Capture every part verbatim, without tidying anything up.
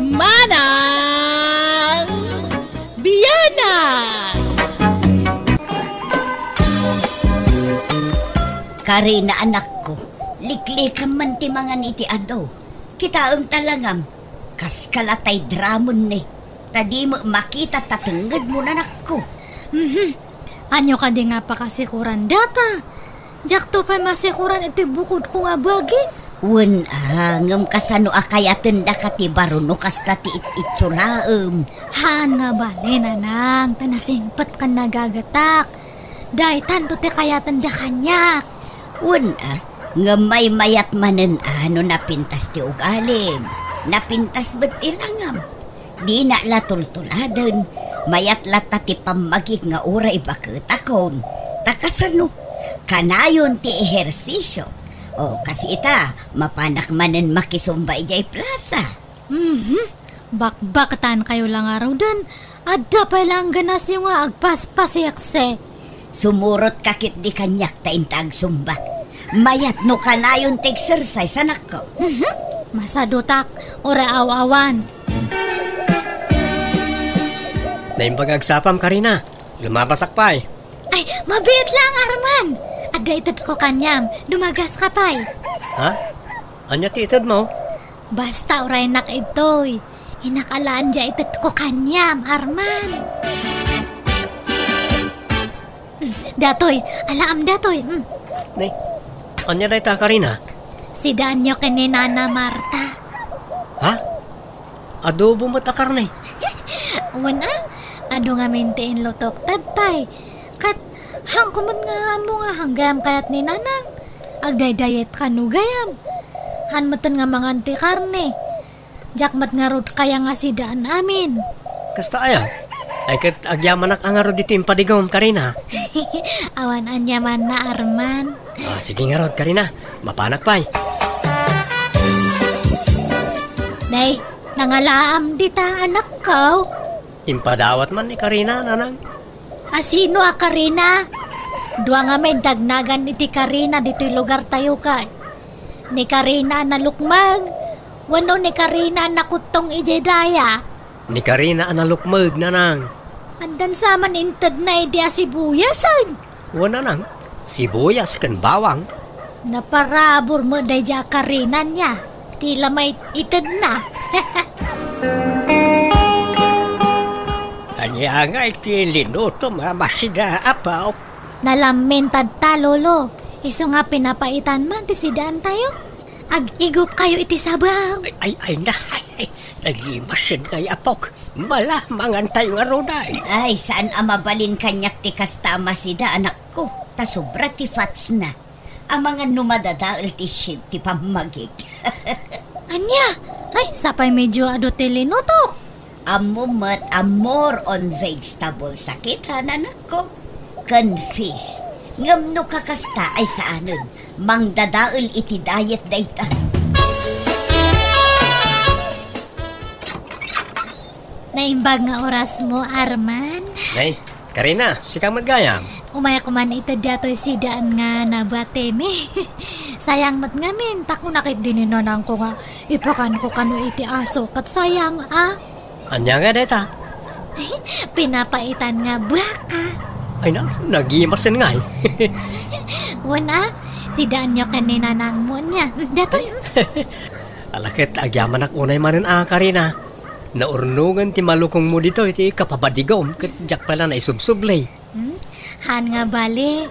Manang Bianang! Karina, anakko, liklikam man ti mangan iti adu. Kitaem ta langam, kas kalatay dramon ni, ta di met makita ta tengngedmo, anakko. Mhm. Ania kadi nga pakasikuran data? Diakto pay masikuran iti bukodko nga bagi. Wen a, ngem kasano a kayatendaka ti baro no kasta ti it-itsuraem? Haan nga bale, nanang, ta nasingpet ken nagagatak. Daytanto ti kayatenda kaniak. Wen a, ngem maymayat manen a no napintas ti ugalim. Napintas met ti langam. Dina la tultuladen, mayat latta ti pammagik nga uray baketakon. Ta kasano? Kanayon ti ehersisio. O, kas ita, mapanak manen makisumba idiay plasa. Mhm. Bakbaktankayo la ngaruden. Adda pay la a ganasyo nga agpaspasiksi. Sumurotka ketdi kaniak ta inta agsumba. Mayat no kanayon ti exercise, anakko. Mhm. Masadutak, uray aw-awan. Naimbag agsapam, Karina. Lumabasak pay. Ay, mabiit lang, Arman. Adda itedko kaniam. Dumagaska pay. Ha? Ania ti itedmo? Basta uraynak ditoy. Innak alaen diay itedko kaniam, Arman. Mm, datoy, alaam datoy. Mm. Nay, ania dayta, Karina? Sidaanyo ken ni Nana Marta. Ha? Adobo met a karne? Wen a, adu ngamin ti inlutok daytay. Ket, haanko met nga ammo nga haan gayam kayat ni Nanang. Agdaydayetka no gayam. Haan metten nga mangan ti karne. Diak met ngarud kaya nga sidaan amin. Kasta aya? Ay, ket agyamanak a ngarud ditoy impadigom, Karina. Awan aniamanna, Arman. Ah, sige ngarud, Karina. Mapanak pay. Nay, nangalaam dita, anakko. Impadawat man ni Karina, nanang. A sino a Karina? Dua ngamin ti agnagan iti Karina ditoy lugartayo kay. Ni Karina a nalukmeg, wenno ni Karina a nakuttong idiay daya? Ni Karina a nalukmeg, nanang. Addan sa man intedna idi a sibuyasen? Wen, nanang, sibuyas ken bawang. Naparabur met daydiay a Karina ania. Ti la maitedna. Ania ngay ti linutom a masida, Apo? Nalammin tatta, Lolo. Isu nga pinapaitan man ti sidaantayo. Ag-igupkayo iti sabaw. Ay, ay, ay, na. Ay, ay, nagimasen ngay, Apok. Mala, mangantayo ngarud ay. Ay, saan a mabalin kaniak ti kasta a masida, anakko. Ta sobra ti fatsna. Amangan no madadael ti shape ti pammagik. Ania? Ay, sapay medyo adu ti linutok. Ammom met a more on vegetables a kita, nanakko, ken fish. Ngem no kakasta ay saanen, mangdadael iti diet dayta. Naimbag nga orasmo, Arman. Nay, Karina, sika met gayam. Umayak man ita datoy sidaan nga nabatemi. Sayang met ngamin, ta kunak iti ni nanangko nga ipakanko kano iti aso, ket sayang a. Ania nga dayta? Pinapaitan nga baka. Ay na, nagimasen ngay. Wen a, sidaanyo ken ni nanangmo nia. Datoy. Ala ket agyamanak unay manen a, Karina. Naurnongen ti malukongmo ditoy ti kapabadigom ket diak pay la naisubsubli. Hmm? Haan nga bale,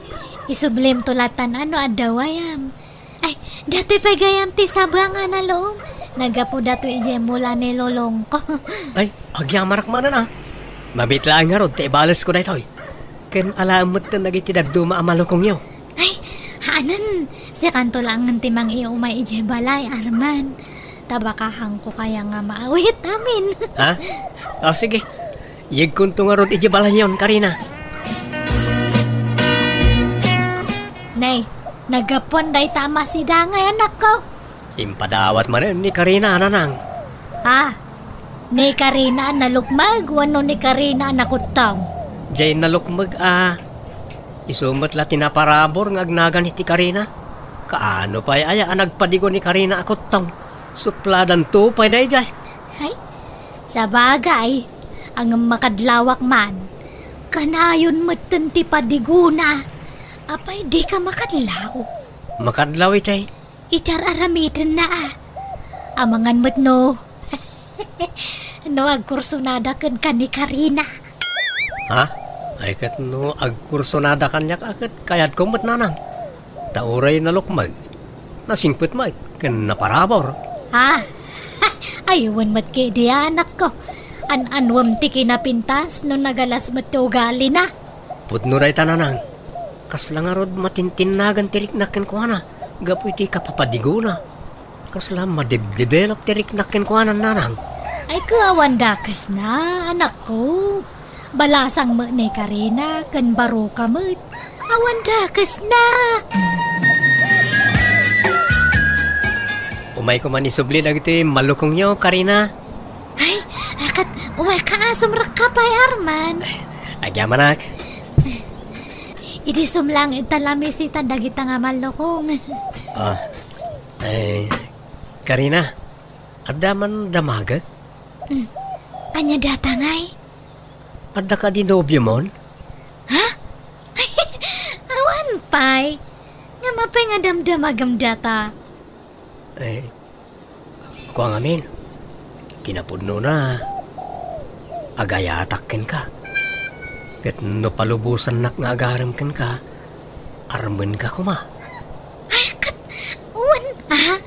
isublimto latan a no adda wayam. Ay, datoy pay gayam ti saba nga nalom. Naggapu datoy idiay mula ni lolongko. Ay, agyamanak manen a. Mabiit laeng ngarud ta ibalesko daytoy. Ken alaem metten dagiti dadduma a malukongyo. Ay, haanen, sikanto laengen ti mangiumay idiay balay, Arman. Ta baka haanko kaya nga maawit amin. Ha? O, sige. Yegkonto ngarud idiay balayyon, Karina. Nay, naggapuan dayta a masida ngay, anakko. Impadawat manen ni Karina, nanang. Ha? Ni Karina a nalukmeg wenno ni Karina a nakuttong? Diay nalukmeg a. Isu met la ti naparabur nga agnagan iti Karina. Kaano pay aya a nagpadigo ni Karina a kuttong? Supladanto pay daydiay. Ay, sabagay, ngem makadlawak man. Kanayon metten ti padigona. Apay, dika makadlaw? Makadlaw itay. Iti ar-aramidenna a. Amangan met no, no agkursonada kenka ni Karina. Ha? Ay, ket no agkursonada kaniak a, ket kayatko met, nanang. Ta uray nalukmeg, nasingpet met, ken naparabur. Ah, ay, wen met ketdi, anakko. An-anuem ti kinapintas no nagalas met ti ugalina. Pudno dayta, nanang. Kasla ngarud matintinnagan ti riknak kenkuana gapu iti kapapadigona. Kasla madebdevelop ti riknak kenkuana, nanang. Ay, ket awan dakesna, anakko. Balasang met ni Karina ken baroka met. Awan dakesna. Umay koma ni subli dagiti malukongyo, Karina. Ay, akat, umayka a sumrekka pay, Arman. Agyamanak. Idi sumlang ita lamisitan dagita nga malukong. Ah, eh, Karina, adda man damagek? Hmm. Ania data ngay? Adda kadi nobiomon? Ha? Awan pay. Ngem apay nga damdamagem data? Eh, kua ngamin, kinapudnona, agayatak kenka. Ket no palubosannak nga agarem kenka, armenka koma. Ay, ket, wen, ah?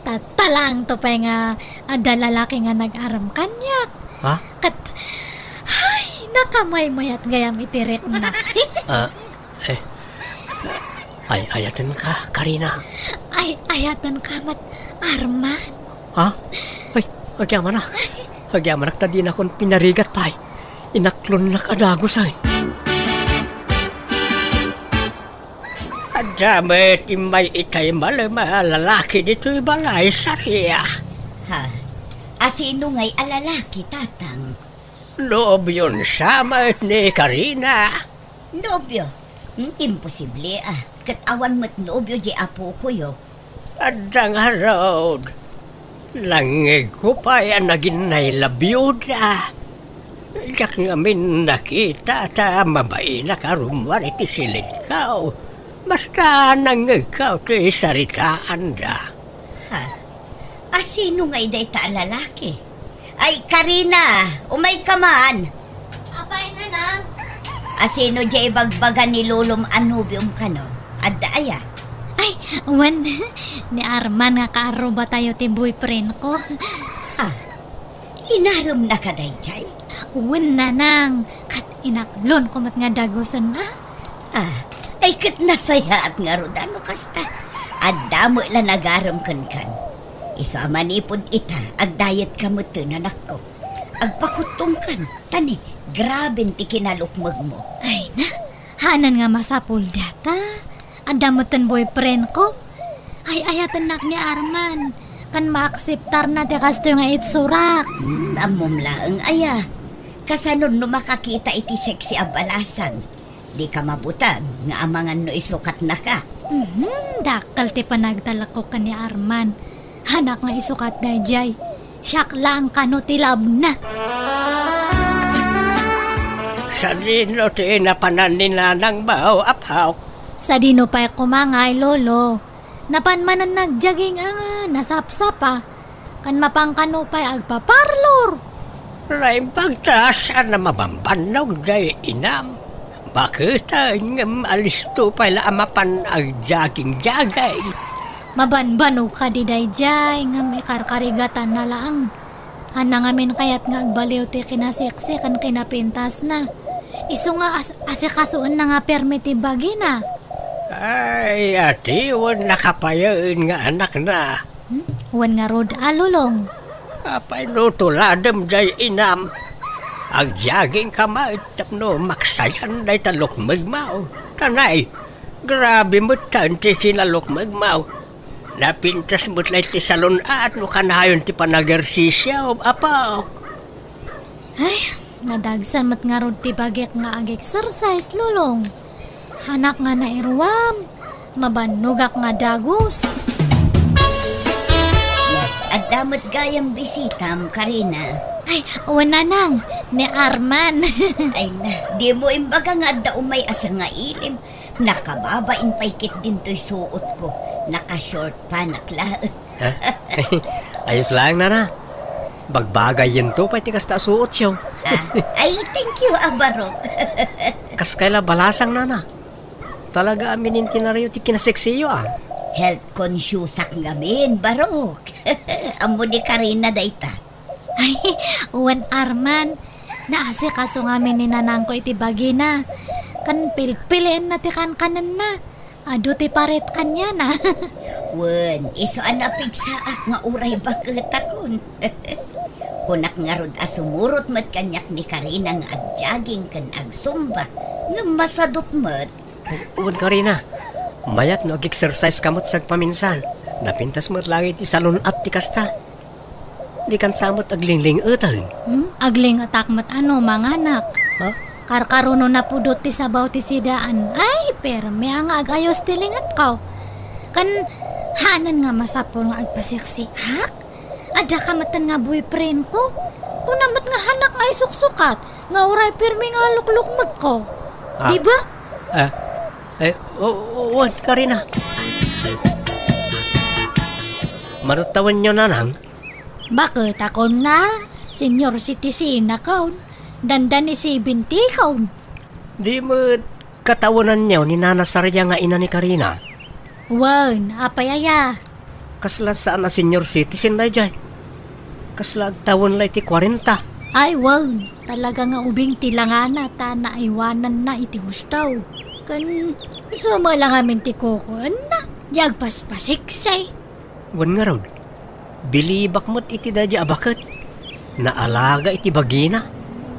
Tatta laeng to pay nga adda lalaki nga nag-arem kaniak. Ha? Ket, ay, nakamaymayat gayam iti riknak. Ah, eh, ay, ayatenka, Karina. Ay, ayatenka met, Arman. Ha? Ay, agyamanak. Agyamanak ta dinakon pinarigat pay. Inaklonnak a dagus, ay. Adda met immay itay malem a lalaki ditoy balay, Saria. Ha? Asino ngay a lalaki, Tatang? Nobionsa met ni Karina. Nobio? Hmm, imposible, ah. Ket awan met nobio di apokoyo. Adda ngarud. Nangngegko pay a naginnay la biuda. Diak ngamin nakita ta mabainak a rummuar iti silidko. Basta nangngegko ti saritaanda. Ha? Asino ngay dayta a lalaki? Ay, Karina, umayka man. Apay, nanang? Asino diay ibagbaga ni lolom a nobiom kano? Adda aya? Ay, wen, ni Arman nga kaarrubatayo ti boyfriend ko. Ah, inaremnaka daydiay? Wen, nanang, ket inaklonko met nga dagusen, ah. Ah, ay ket nasayaat ngarud a no kasta. Adda met la nagarem kenkan. Isu a manipud ita, agdayetka metten, anakko. Agpakuttongkan, ta ni, graben ti kinalukmegmo. Ay na, haanen nga masapul data. Adda metten boyfriend ko. Ay-ayatennak ni Arman. Ken maakseptarna ti kastoy nga itsurak. Hmm, ammom laeng aya. Kasano no makakita iti sexy a balasang? Dika mabuteng nga amangan no isukatnaka. Mhm, dakkel ti panagtalekko ken ni Arman. Hanak nga isukat daydiay. Siak laeng kano ti labna. Sadino ti napanan ni nanangmo, Apok? Sadino pay koma ngay, Lolo? Napan manen nagjogging a nga nasapsapa, ken mapan kano pay agpaparlor. Naimbag ta saan a mabambannog diay inam. Baketen ngem alisto pay la a mapan agjogging-jogging. Mabanbanog kadi daydiay ngem ikarkarigatanna laeng. Haan ngamin kayat nga agbaliw ti kinaseksi ken kinapintasna. Isu nga as-, asikasoenna nga permi ti bagina. Ay, ati, wen nakapayen nga anakna. Hmm? Wen ngarud a, Lolong? Apay no tuladem diay inam? Agjoggingka met tapno maksayan dayta lukmegmo. Tanay, grabe metten ti kinalukmegmo. Napintas met la iti salon-at no kanayon ti panagersisio, Apok. Ay, nadagsen met ngarud ti bagik nga ag-exercise, Lolong. Hanak nga nairuam, mabannogak nga dagus. Adda met gayam bisitam, Karina? Ay, wen, Nanang, ni Arman. Ay na, dimo imbaga nga adda umay a sangailim. Nakababain pay ketdin toy suotko. Naka-short pants laeng. Ha? Ayos laeng, Nana. Bagbagayento pay ti kasta a suotyo. Ah, ay, thank you, a, Barok. Kaskay la balasang, Nana. Talaga a minintinaryo ti kinaseksiyo, a. Health consciousak ngamin, Barok. Ammo ni Karina dayta. Ay, wen, Arman. Naasikaso ngamin ni nanangko iti bagina. Ken pilpilienna ti kankanenna. Adu ti paret kaniana. Wen, isu a napigsaak nga uray baketakon. Kunak ngarud a sumurot met kaniak ni Karina nga agjogging ken agsumba, ngem masadut met. Wen, Karina, mayat no ag-exercise ka met sagpaminsan. Napintas met laeng iti salun-at ti kasta. Dikan sa met aglingling-eten. Hmm? Agling-etak met ano, manganak. Ha? Karkaruno napudot ti sabaw ti sidaan. Ay, permi a nga agayos ti lingetko. Ken, hanan nga masapul nga agpaseksiak? Adda ka metten nga boyfriend ko. Kuna met nga hanak nga isuksukat, nga uray permi nga luklukmekko. Ah. Di ba? Ah. Eh, o, o, wen, Karina. Manuttawenyo, Nanang? Baket a kunana, senior citizen akon, dandani seventy kon. Di met katawenanyo ni Nana Saria nga ina ni Karina? Wen, apay aya? Kasla saan a senior citizen daydiay. Kasla agtawen la iti kuarenta. Ay, wen, talaga nga ubing ti langana ta naaywananna iti husto. Ken isu met la ngamin ti kukuenna, di agpaspaseksi. Wen ngarud, bilibak met iti daydiay a baket. Naalaga iti bagina.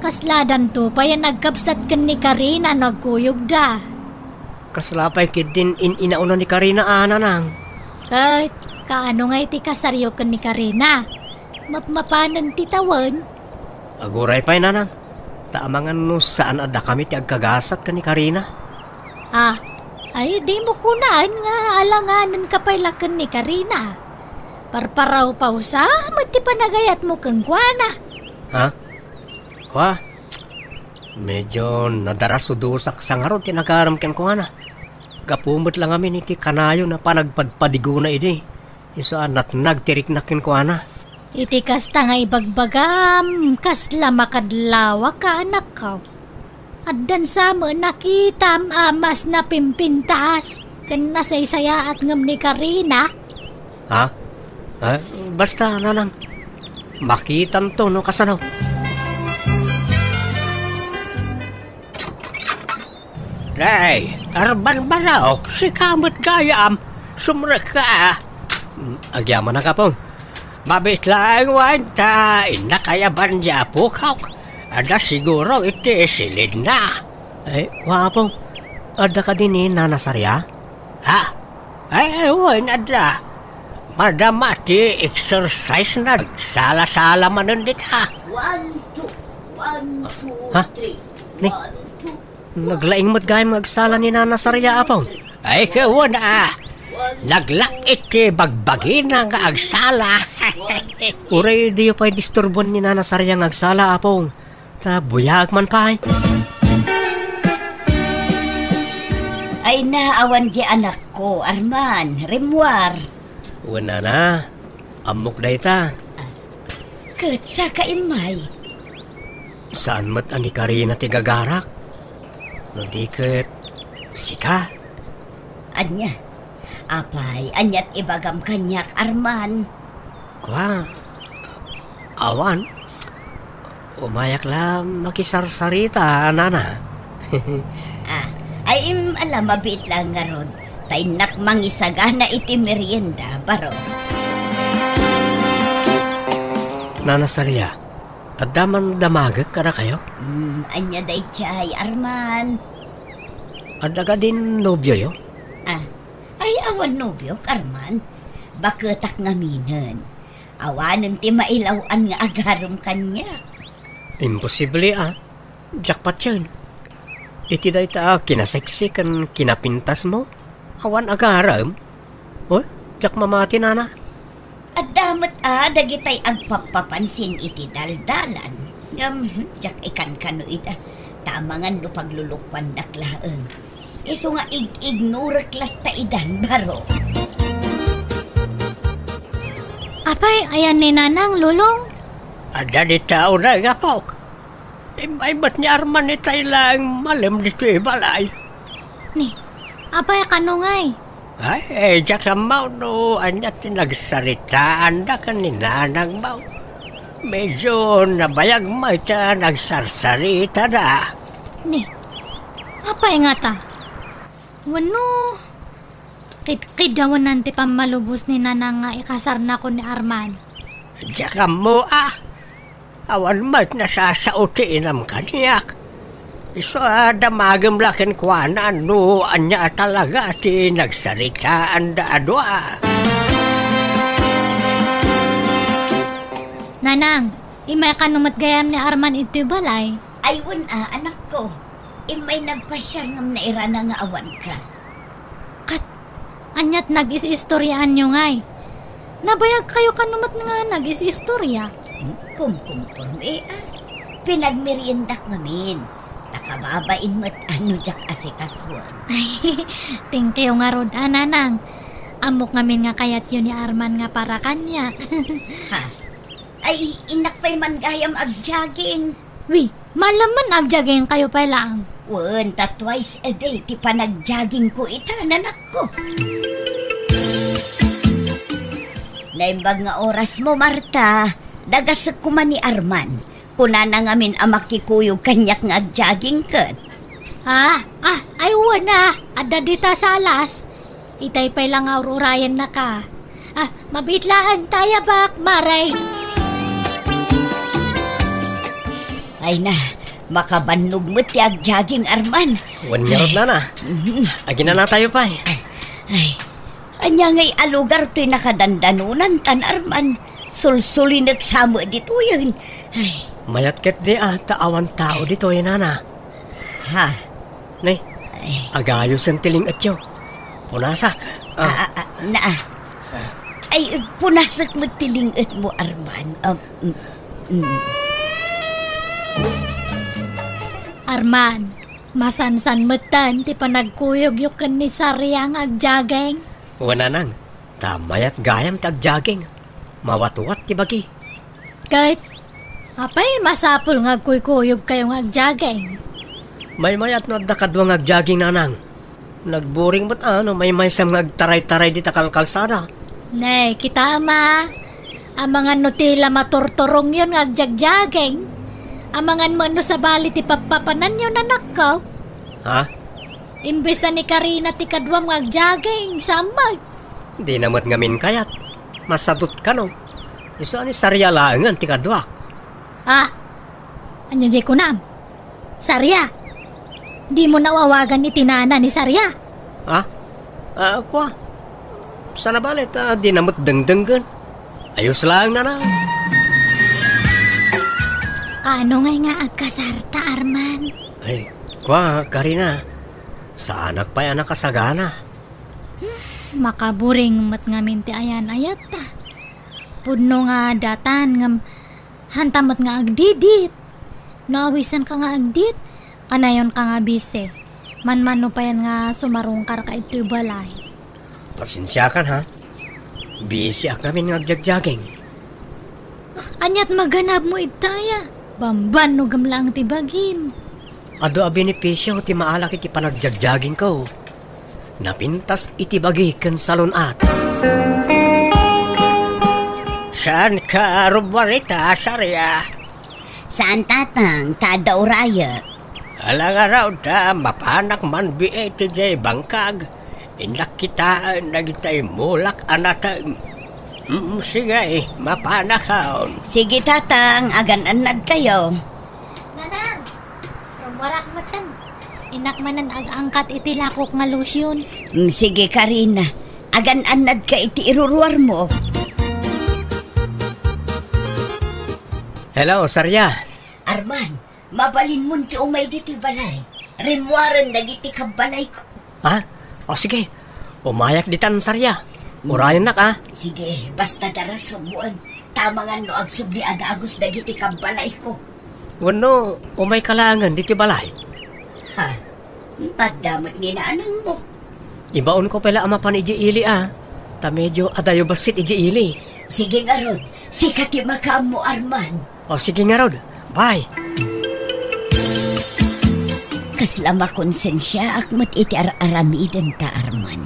Kasladanto pay a nagkabsat ken ni Karina no agkuyogda. Kasla pay ketdin in-inauna ni Karina a, Nanang? Ket, kaano nga iti kasaryo ken ni Karina? Mapmapanen ti tawen? Aguray pay, Nanang. Ta amangan no saan a dakami ti agkagasat ken ni Karina. Ah, ay, dimo kunaen nga alanganenka pay la ken ni Karina. Parparawpawsa met ti panagayatmo kenkuana. Ha? Kua? Medyo nadarasudosak sa ngarud ti nagarem kenkuana. Gapu met la ngamin iti kanayon a panagpadpadigona idi. Isu a natnag ti riknak kenkuana. Iti kasta nga ibagbagam, kasla makadlawak a anakko. Addan sa met nakitam a mas napimpintas ken nasaysayaat ngem ni Karina. Ha? Eh, basta, Nanang. Makitanto no kasano. Nay, Arman Barok, sika met gayam, sumrekka. Mm, agyamanak, Apong. Mabiit laeng wen ta innak a yaban ni apok. Adda siguro iti silinna. Ay, kua, Apong. Adda kadi ni Nana Saria? Ha? Ay, wen, adda. Madama ti exercise na. Sala-sala manen dita. One, two. One, two, Ha? Three. Ni? One, two. Naglaing met gayam nga agsala ni Nana Saria, Apong. Ay, kawan, ah. Naglak iti bagbagina nga agsala. Uray diyo pay disturbuan ni Nana Saria nga agsala, Apong. Ta buyaag man pay. Ay na, awan di anakko, Arman, rimmuar. Wen, Nana, ammok dayta. Ah, ket saka immay. Saan met a ni Karina ti gagarak? No di ket sika? Ania? Apay, aniat ibagam kaniak, Arman? Kua, awan. Umayak la makisarsarita, Nana. Ah, ay, im, ala, mabiit lang ngarud. Ta innak mangisagana iti merienda, Barok. Nana Saria, adda man damagek kadakayo? Hmm, ania daydiay, Arman? Adda kadin nobioyo? Ah, ay, awan nobiok, Arman. Baketak ngaminen. Awanen ti mailaw-an nga agarem kaniak. Imposible, a. Diak patien. Iti dayta a kinaseksi ken kinapintasmo, awan agarem? Oy, diak mamati, Nana. Adda met Ah, dagitay agpappapansin iti daldalan. Ngem, diak ikankano ida. Tamangan no paglulukuandak laeng. Isu nga ig-ignorek latta idan, baro. Apay, ayan ni Nanang, Lolong? Adda dita unay, apok. Immay met ni Arman itay laeng malem ditoy balay. Ni, apay kano ngay? Ay, eh, diak ammo no ania ti nagsaritaanda ken ni Nanang mo. Medyo nabayag met ta nagsarsaritada. Ni, apay ngata? Wenno, kidkidawanan ti pammalubos ni Nanang nga ikasarna ken ni Arman? Diak ammo, a. Awan met nasasao ti inam kaniak. Isu a damagem la kenkuana no ania a talaga ti nagsaritaanda a dua. Nanang, immay kano met gayam ni Arman iti balay? Ay, wen a, anakko. Immay nagpasiar ngem nairana nga awanka. Ket, aniat nagis-istoriaanyo ngay? Nabayag kayo kano met nga nagis-istoria? Hmm, kumkumporme, a. Pinagmeriendak ngamin. Ta kababain met a no diak asikasuen. Ay, thank you ngarud, a, Nanang. Ammok ngamin nga kayatyo ni Arman nga para kaniak. Ha? Ay, innak pay man gayam agjogging. Wi, malem man agjogging kayo pay laeng. Wen, ta twice a day ti panagjoggingko ita, nanakko. Naimbag nga orasmo, Marta. Dagasek koma ni Arman. Kunana ngamin a makikuyog kaniak nga agjogging ket. Ah, ah, ay wen a, adda dita salas. Itay pay la nga ur-urayennaka. Ah, mabiit laeng ta ayabak, Mare. Ay na, makabannog met ti agjogging, Arman. Wen ngarud, Nana. Mhm. Aginanatayo pay. Ay, ania ngay a lugar toy nakadandanonantan, Arman? Sulsulinek sa met ditoyen. Ay. Mayat ketdi a ta awan tao ditoy, Nana. Ha? Ni, ay, agayosen ti ling-etyo. Punasak. Ah. Ah, ah, ah, na, ah. Ah. Ay, punasak met ti ling-etmo, Arman. Um, mm, mm. Arman, masansan metten ti panagkuyogyo ken ni Saria nga agjogging? Wen, Nanang, ta mayat gayam ti agjogging. Mawatwat ti bagi. Ket, apay masapul nga agkuykuyogkayo nga agjogging? Maymayat no adda kadua nga agjogging, Nanang. Nagburing met a no maymaysam nga agtaraytaray dita kalkalsada. Ne, kitaem a. Amangan no ti la maturturongyon nga agjogging. Amangan met no sabali ti pappapananyo, nanakko. Ha? Imbes a ni Karina ti kaduam nga agjogging, sammag. Dina met ngamin kayat. Masadut kano. Isu a ni Saria laengen ti kaduak. Ah, ania diay kunam? Saria? Dimo naaw-awagan iti nana ni Saria? Ha? Ah, kua. Sana bale ta dina met dengdenggen. Ayos laeng, Nana. Kaano ngay nga agkasarta, Arman? Ay, kua, Karina. Saanak pay a nakasagana. Hmm, makaburing met ngamin ti ayan-ayatta. Pudno nga datan ngem hanta met nga agdidit. No awisanka nga agdit, kanayonka nga bisi. Manmano payen nga sumarungkarka iti balay. Pasensiakan, ha? Bisiak ngamin nga agjogging. Aniat maganabmo ita aya? Bamban no gamlaang ti bagim. Adu a benepisio ti maalak iti panagjoggingko. Napintas iti bagi ken salun-at. Saanka rummuar ita, Saria? Saan, Tatang, ta adda urayek. Ala ngarud ta mapanak manbiit idiay bangkag. Innak kitaen dagitay mulak a nateng. Mm, sige, mapanakon. Sige, Tatang, agan-annadkayo. Nanang, rummuarak metten. Innak manen ag-angkat iti lakok nga lotion. Mm, sige, Karina. Agan-annadka iti iruruarmo. Hello, Saria. Arman, mabalinmon ti umay ditoy balay. Rimmuaren dagiti kabbalayko. Ha? O sige, umayak ditan, Saria. Urayennak, a. Sige, basta darasem wen. Tamangan no agsubli a dagus dagiti kabbalayko. Wenno, umayka laengen ditoy balay? Ha? Adda met ni nanangmo. Ibaonko pay la a mapan idiay ili a, ta medio adayo bassit idiay ili. Sige ngarud, sika ti makaammo, Arman. O, sige ngarud. Bye. Kasla makonsensiaak met iti ar-aramidenta, Arman.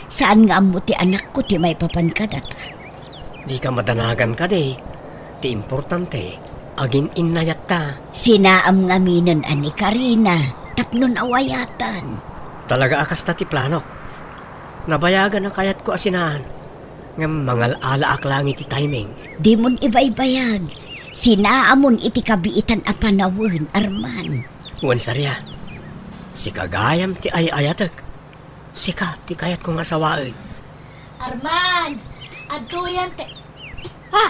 Saan nga ammo ti anakko ti maipapan kadata. Dika madanagan kadi. Ti importante, agin-innayatta. Sinaam ngaminen a ni Karina tapno nawayatan. Talaga a kasta ti planok. Nabayagan a kayatko a sinaan. Ngem mangal-alaak laeng iti timing. Dimon ibaybayag. Sinaamon iti kabiitan a panawen, Arman. Wen, Saria. Sika gayam ti ay-ayatek. Sika ti kayatko nga asawaen. Arman! Adtoyan ti... Ha?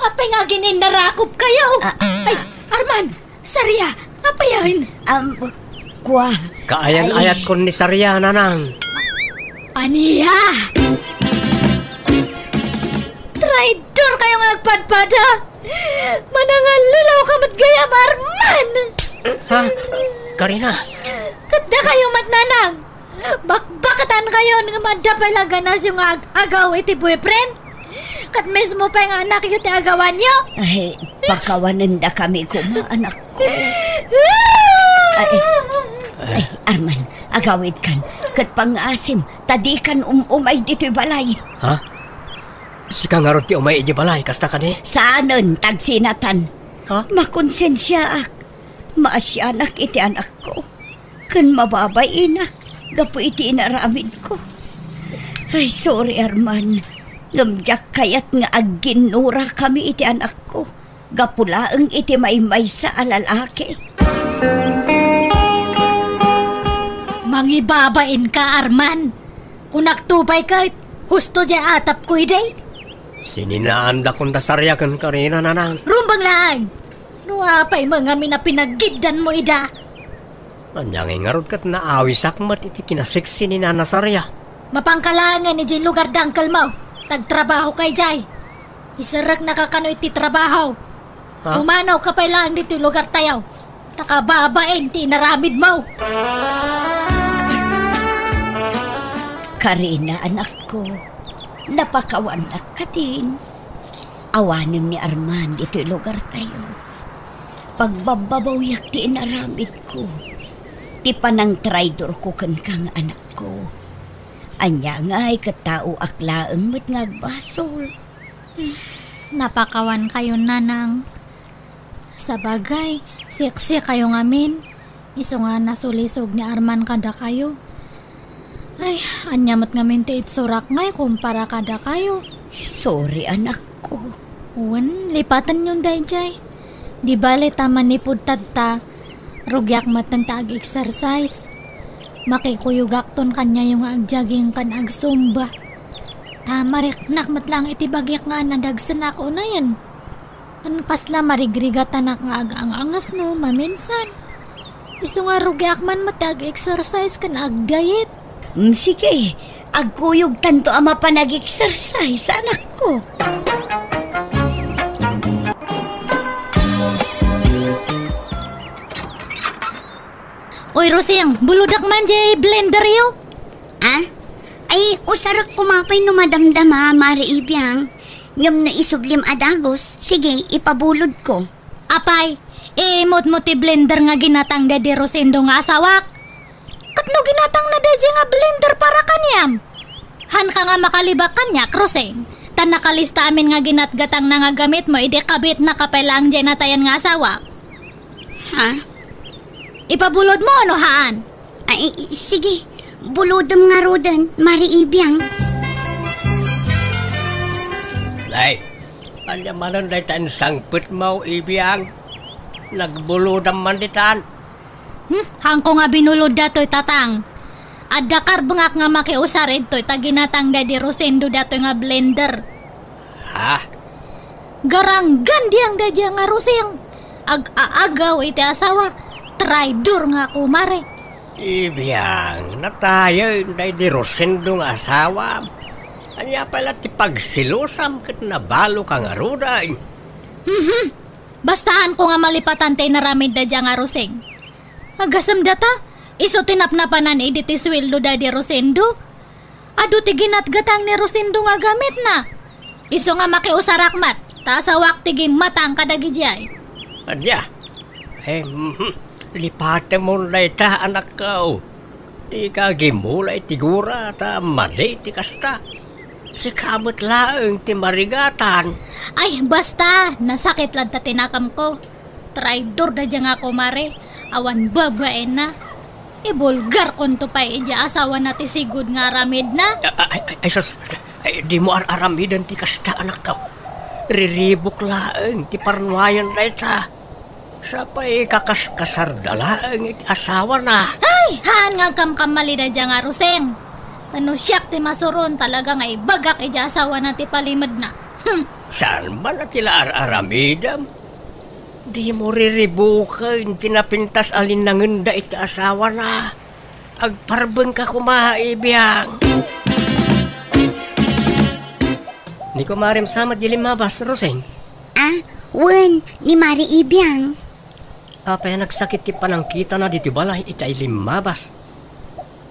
Apay nga agin-innarakop kayo? Ah, ah. Ay, Arman! Saria! Apayen? Am, kua. Kaayan-ayatkon ni Saria, nanang. Ania? Traidor kayo nga agpadpada! Manangallilaw ka met gayam, Arman! Ha? Karina? Ket dakayo met, nanang! Bakbakatan kayon nga madda pay la ganasyo nga ag-agaw iti boyfriend? Ket mismo pay nga anakyo ti agawanyo? Ay, pakawanendakami koma, anakko. Ay, ay, Arman, agawidkan. Ket pangngaasim, ta dikan um-umay ditoy balay. Ha? Sika ngarud ti umay idiay balay, kasta kadi? Saanen, tagsinatan. Ha? Makonsensiaak. Maasianak iti anakko. Ken mababainak gapu iti inaramidko. Ay, sorry, Arman. Ngem diak kayat nga agginnurakami iti anakko. Gapu laeng iti maymaysa a lalaki. Mangibabainka, Arman. Kunakto pay ket, husto diay atapko idi. Sininaandakon da Saria ken Karina, nanang. Rumbeng laeng! No apay met ngamin a pinaggiddanmo ida? Ania ngay ngarud ket naawisak met iti kinaseksi ni Nana Saria? Mapanka laengen idiay lugar da uncle mo. Tagtrabahoka idiay. Iserreknaka kano iti trabaho. Ha? Pumanawka pay laeng ditoy lugartayo. Ta kababain ti inaramidmo. Karina, anakko, napakawannak kadin. Awanen ni Arman ditoy lugartayo. Pagbababawyak ti inaramidko, ti panangtraidorko kenka nga anakko. Ania ngay ket taoak laeng met nga agbasol. Napakawan kayo, nanang. Sabagay, seksi kayo ngamin. Isu nga nasulisog ni Arman kadakayo. Ay, ania met ngamin ti itsurak ngay kumpara kadakayo? Sorry, anakko. Wen, lipatenyon daydiay. Di bale ta manipud tatta, rugiak metten ta ag-exercise. Makikuyogakton kaniayo nga ag-jogging ken ag-zumba. Ta mariknak met laeng iti bagiak nga nadagsenak unayen. Ken kasla marigrigatanak nga agang-angasno maminsan. Isu nga rugiak man met ti ag-exercise ken ag-diet. Mm, sige, agkuyogtanto a mapan ag-exercise, anakko. Oy, Rosing, bulodak man diay blenderyo. Ah? Ay, usarek koma pay no madamdama, Mare Ibiang. Ngem no isublim a dagus, sige, ipabulodko. Apay, iimutmo ti blender nga ginatang daydi Rosendo nga asawak? Ket no ginatangna daydi nga blender para kaniam? Haanka nga makalibak kaniak, Roseng, ta nakalista amin nga ginatgatangna nga gamitmo idi kabitnaka pay laeng diay natayan nga asawak. Ha? Ipabulodmo no haan? Ay, sige. Bulodem ngaruden, Mare Ibiang. Ay, ania manen dayta insangpetmo, Ibiang? Nagbulodam man ditan. Hmm, haanko nga binulod datoy, Tatang. Adda karbengak nga makiusar idtoy ta ginatang daydi Rosendo datoy nga blender. Ha? Garanggan diang daydiay nga Roseng. Ag-aagaw iti asawa. Traidor nga kumare. Ibiang, natayen daydi Rosendo nga asawam. Ania pay la ti pagselosam ket nabaloka ngaruden? Mhm. Bastaanko nga malipatan ti inaramidda dayta nga Roseng. Agasem dayta, isu ti napnapanan idi ti sueldo da di Rosendo. Adu ti ginatgatang ni Rosendo nga gamitna. Isu nga makiusarak met, ta asawak ti gimmatang kadagidiay. Ania? Eh, mhm. Lipatemon dayta, anakko. Dika gimula iti gura, ta madi ti kasta. Sika met laeng ti marigatan. Ay, basta, nasakit latta ti nakamko. Traidor dayta nga kumare, awan babaenna. Ibulgarkonto pay idiay asawana ti sigud nga aramidna. Ay, ay, ay, sus, ay, dimo ar-aramiden ti kasta, anakko. Riribuk laeng ti parnuayen dayta. Sapay kakaskasarda laeng iti asawana. Ay, haan nga agkamkamali dayta nga Roseng. Ta no siak ti masuron, talaga nga ibagak idiay asawana ti palimedna. Hmm. Saan man a ti la ar-aramidem? Dimo riribuken ti napintas a linnangenda iti asawana. Agparbengka koma, Ibiang. Ni kumarem sa met di limmabas, Roseng? Ah, wen, ni Mare Ibiang. Apay a nagsakit ti panangkitana ditoy balay itay limmabas?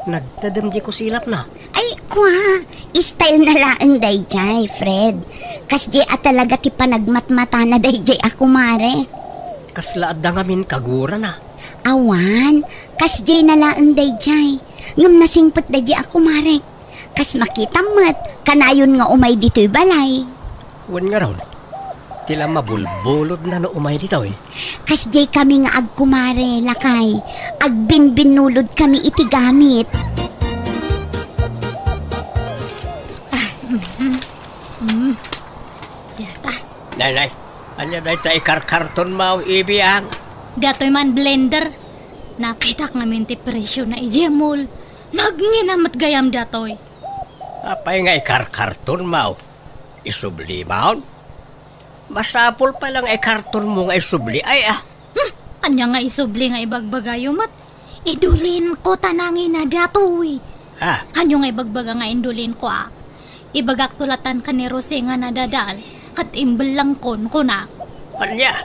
Nagtedem di kusilapna. Ay, kua, style na laeng dayjay, Fred. Kasjay a talaga ti panagmatmatana dayjay a kumare. Kasla adda ngamin kagurana. Awan, kasjay na laeng dayjay. Ngem nasingpet dayjay a kumare. Kas makitam met, kanayon nga umay ditoy balay. Wen ngarud, ti la mabulbulodna no umay ditoy. Kasjay kami nga agkumare, lakay. Agbinbinnulod kami iti gamit. Ah, mm, mm, mm. Data. Nay, nay, ania dayta ikarkartonmo, Ibiang? Datoy man blender. Nakitak ngamin ti presyo na idiay mall. Nagngina met gayam datoy. Apay nga ikarkartonmo? Isublimon? Masapul pay la nga ikartonmo nga isubli, ay, ah. Hmm, ania nga isubli nga ibagbagayo met? Idulinko ta nangina datoy. Ha? Ania nga ibagbaga nga indulinko, ah? Ibagakto latan ken ni Roseng a nadadael, ket imbellengkon, kunak. Ania?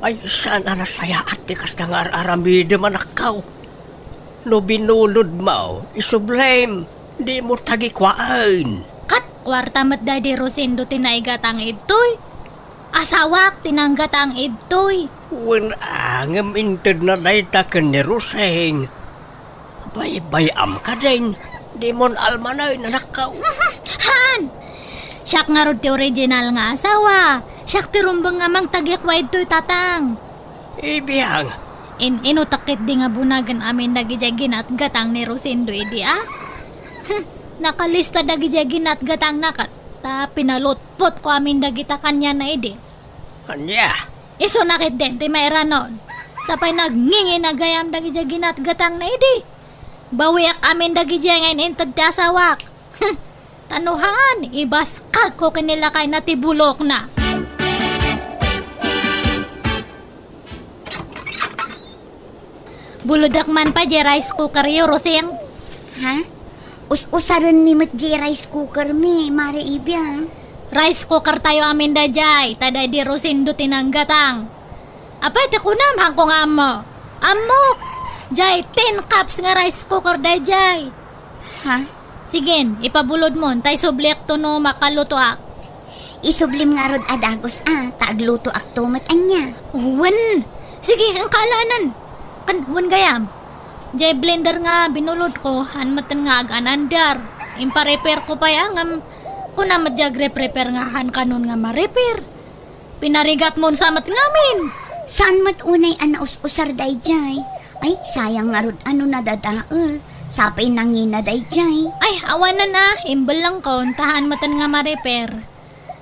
Ay, saan a nasayaat ti kasta nga ar-aramidem, anakko. No binulodmo, isublim, dimo tagikuaen. Ket kuarta met daydi Rosendo ti naigatang idtoy. Asawak ti nanggatang idtoy. Wen a, ngem intedna dayta ken ni Roseng. Baybay-am kadin, dimon almanen, anakko. Haan! Siak ngarud ti original nga asawa. Siak ti rumbeng nga mangtagikua idtoy, tatang. Ibiang. In-inutak ketdi nga bunagen amin dagidiay ginatgatang ni Rosendo idi, a? Hmm, nakalista dagidiay ginatgatangna ket ta pinalutpotko amin dagita kaniana idi. Ania? Isuna ketdin ti mairanod. Sapay nagngingina gayam dagidiay ginatgatangna idi. Bawiak amin dagidiay nga in-inted ti asawak. Hmm, ta no haan, ibaskagko ken ni lakayna ti bulokna. Bulodak man pay di rice cooker yo, Roseng. Ha? Us-usarenmi met di rice cooker mi, Mare Ibiang. Rice cooker tayo amin daydiay, ta daydi Rosendo ti nanggatang. Apay, ti kunam, haanko nga ammo. Ammok! Jay, ten cups nga rice cooker daydiay. Ha? Sige, ipabulodmon, ta isubliakto no makalutoak. Isublim ngarud a dagus a, ta aglutoakto met ania. Wen. Sige, engka alanan. Kan, wen gayam. Jay blender nga binulodko, haan metten nga aganandar. Impa-repairko pay a, ngem kuna met jay agrepair nga haan kanon nga ma-repair. Pinarigatmon sa met ngamin. Saan met unay a naus-usar dayjay? Ay, sayang ngarud a no nadadael. Sapay nangina dayjay. Ay, awanan a, imbellengkon, ta haan metten nga ma-repair.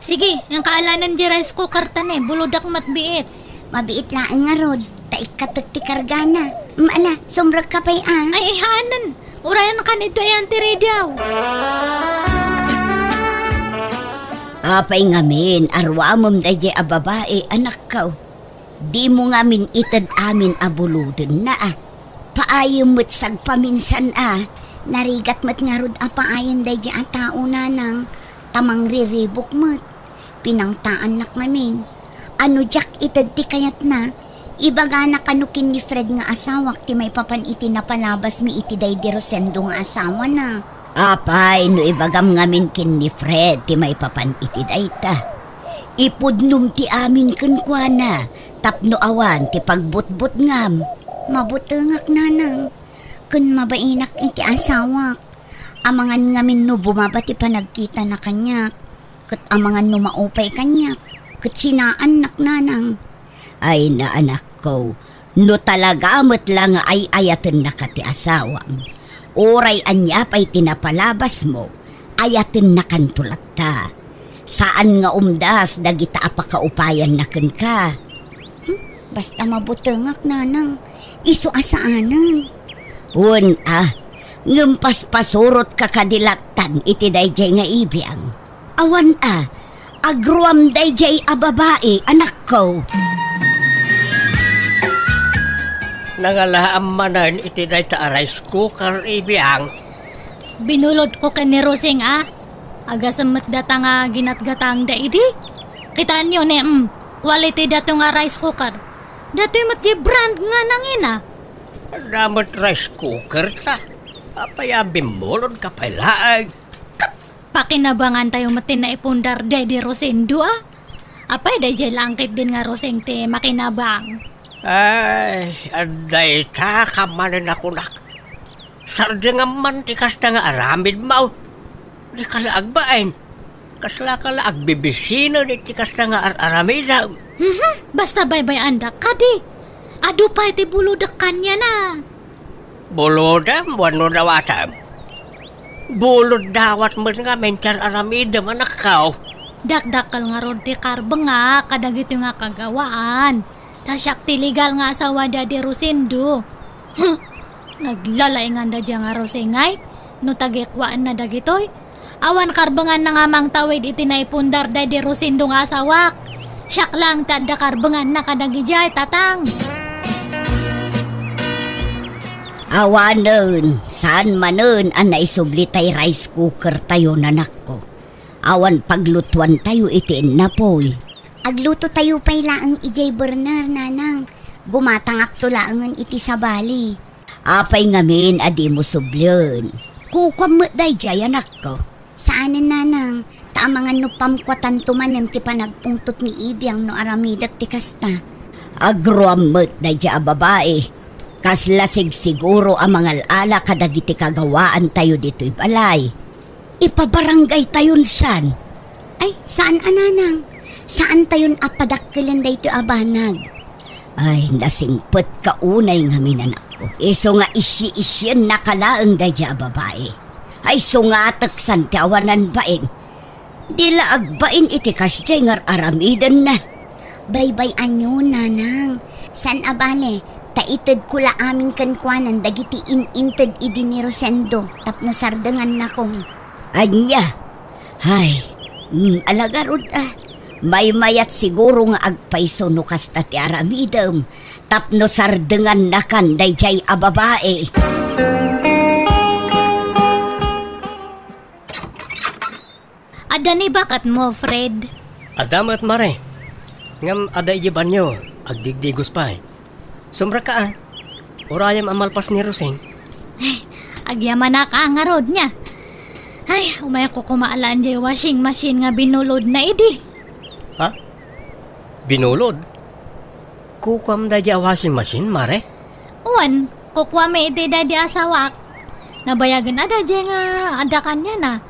Sige, engka alanan di rice cooker ta ne, bulodak met biit. Mabiit laeng ngarud, ta ikkatek ti kargana. Mm, ala, sumrekka pay a. Ay, ay, haanen. Urayan kan ito ayan ti radio. Apay ngamin, aruamem dayjay a babai, anakko. Dimo ngamin ited amin a bulodenna a. Paayem met sagpaminsan a. Narigat met ngarud a paayen daydi a tao, nanang, ta mangriribuk met. Pinangtaannak ngamin. Ano diak ited ti kayatna? Ibagana kano ken ni Fred nga asawak ti maipapan iti napalabasmi iti daydi Rosendo nga asawana. Apay no ibagam ngamin ken ni Fred ti maipapan iti dayta? Ipudnom ti amin kenkuana tapno awan ti pagbutbutngam. Mabutengak, nanang, ken mabainak iti asawak. Amangan ngamin no bumaba ti panagkitana kaniak, ket amangan no maupay kaniak, ket sinaannak, nanang. Ay, naanakko, no talaga met la nga ay-ayatennaka ti asawam, uray ania pay ti napalabasmo, ayatennakanto latta. Saan nga umdas dagita a pakaupayanna kenka. Hmm, basta mabutengak, nanang. Isu a saanen. Wen a, ngem paspasurotka kadi lattan iti daydiay nga ibiang. Awan a, agruam daydiay a babai, anakko. Nangalaam manen iti dayta a rice cooker, ibiang. Binulodko ken ni Rosing a. Agasem met data nga ginatgatangda idi. Kitaenyo ne, mm, quality dato nga rice cooker. Datoy met diay brand nga nangina. Adda met rice cooker ta. Apay a bimmulodka pay laeng? Pakinabangantayo met ti naipundar daydi Rosendo a. Apay daydiay la ketdin nga Roseng ti makinabang? Ay, adda ita ka manen a kunak. Sardengam man ti kasta nga aramidmo. Dika la agbain. Kaslaka la agbibisinen iti kasta nga ar-aramidem. Mhm, basta baybay-andak kadi. Adu pay ti bulodek kaniana. Bulodem wenno dawatem? Bulod dawat met ngamin ti ar-aramidem, anakko. Dakdakkel ngarud ti karbengak kadagitoy nga kagawaan. Ta siak ti legal nga asawa daydi Rosendo. Huh! Naglalainganda daydiay nga Roseng ay, no tagikuaenna dagitoy. Awan karbenganna nga mangtawid iti naipundar daydi Rosendo nga asawak. Siak lang ti adda karbenganna kadagidiay, tatang. Awanen, saan manen a naisubli tay rice cooker tayo, nanakko. Awan paglutuantayo iti innapoy. Aglutotayo pay laeng idiay burner, nanang. Gumatangakto laengen iti sabali. Apay ngamin a dimo sublien? Kukuam met daydiay, anakko. Saanen, nanang, ta amangan no pamkuatanto manen ti panagpungtot ni Ibiang no aramidek ti kasta. Agruam met daydiay a babai. Kasla sigsiguro a mangal-ala kadagiti kagawaantayo ditoy balay. Ipabarangaytayon san? Ay, saan a, nanang. Saantayon a padakkelen daytoy a banag. Ay, nasingpetka unay ngamin, anakko. Isu nga isyi-isyiennaka laeng daydiay a babai. Ay, sungatek san ti awanan bain. Di la agbain iti kasdiay nga ar-aramidenna. Baybay-anyo, nanang. Saan a bale, ta itedko la amin kenkuanan dagiti in-inted idi ni Rosendo tapno sardengannakon. Ania? Ay, mm, ala ngarud a. Maymayat siguro nga agpayso no kasta ti aramidem tapno sardengannakan daydiay a babai. Adda ni baketmo, Fred? Adda met, Mare. Ngem adda idiay banyo, agdigdigos pay. Sumrekka a. Urayem a malpas ni Rosing. Ay, agyamanak a ngarud nia. Ay, umayko koma alaen diay washing machine nga binulodna idi. Ha? Binulod? Kukuam daydiay a washing machine, Mare? Wen, kukuami iti daydi asawak. Nabayagen a daydiay nga adda kaniana.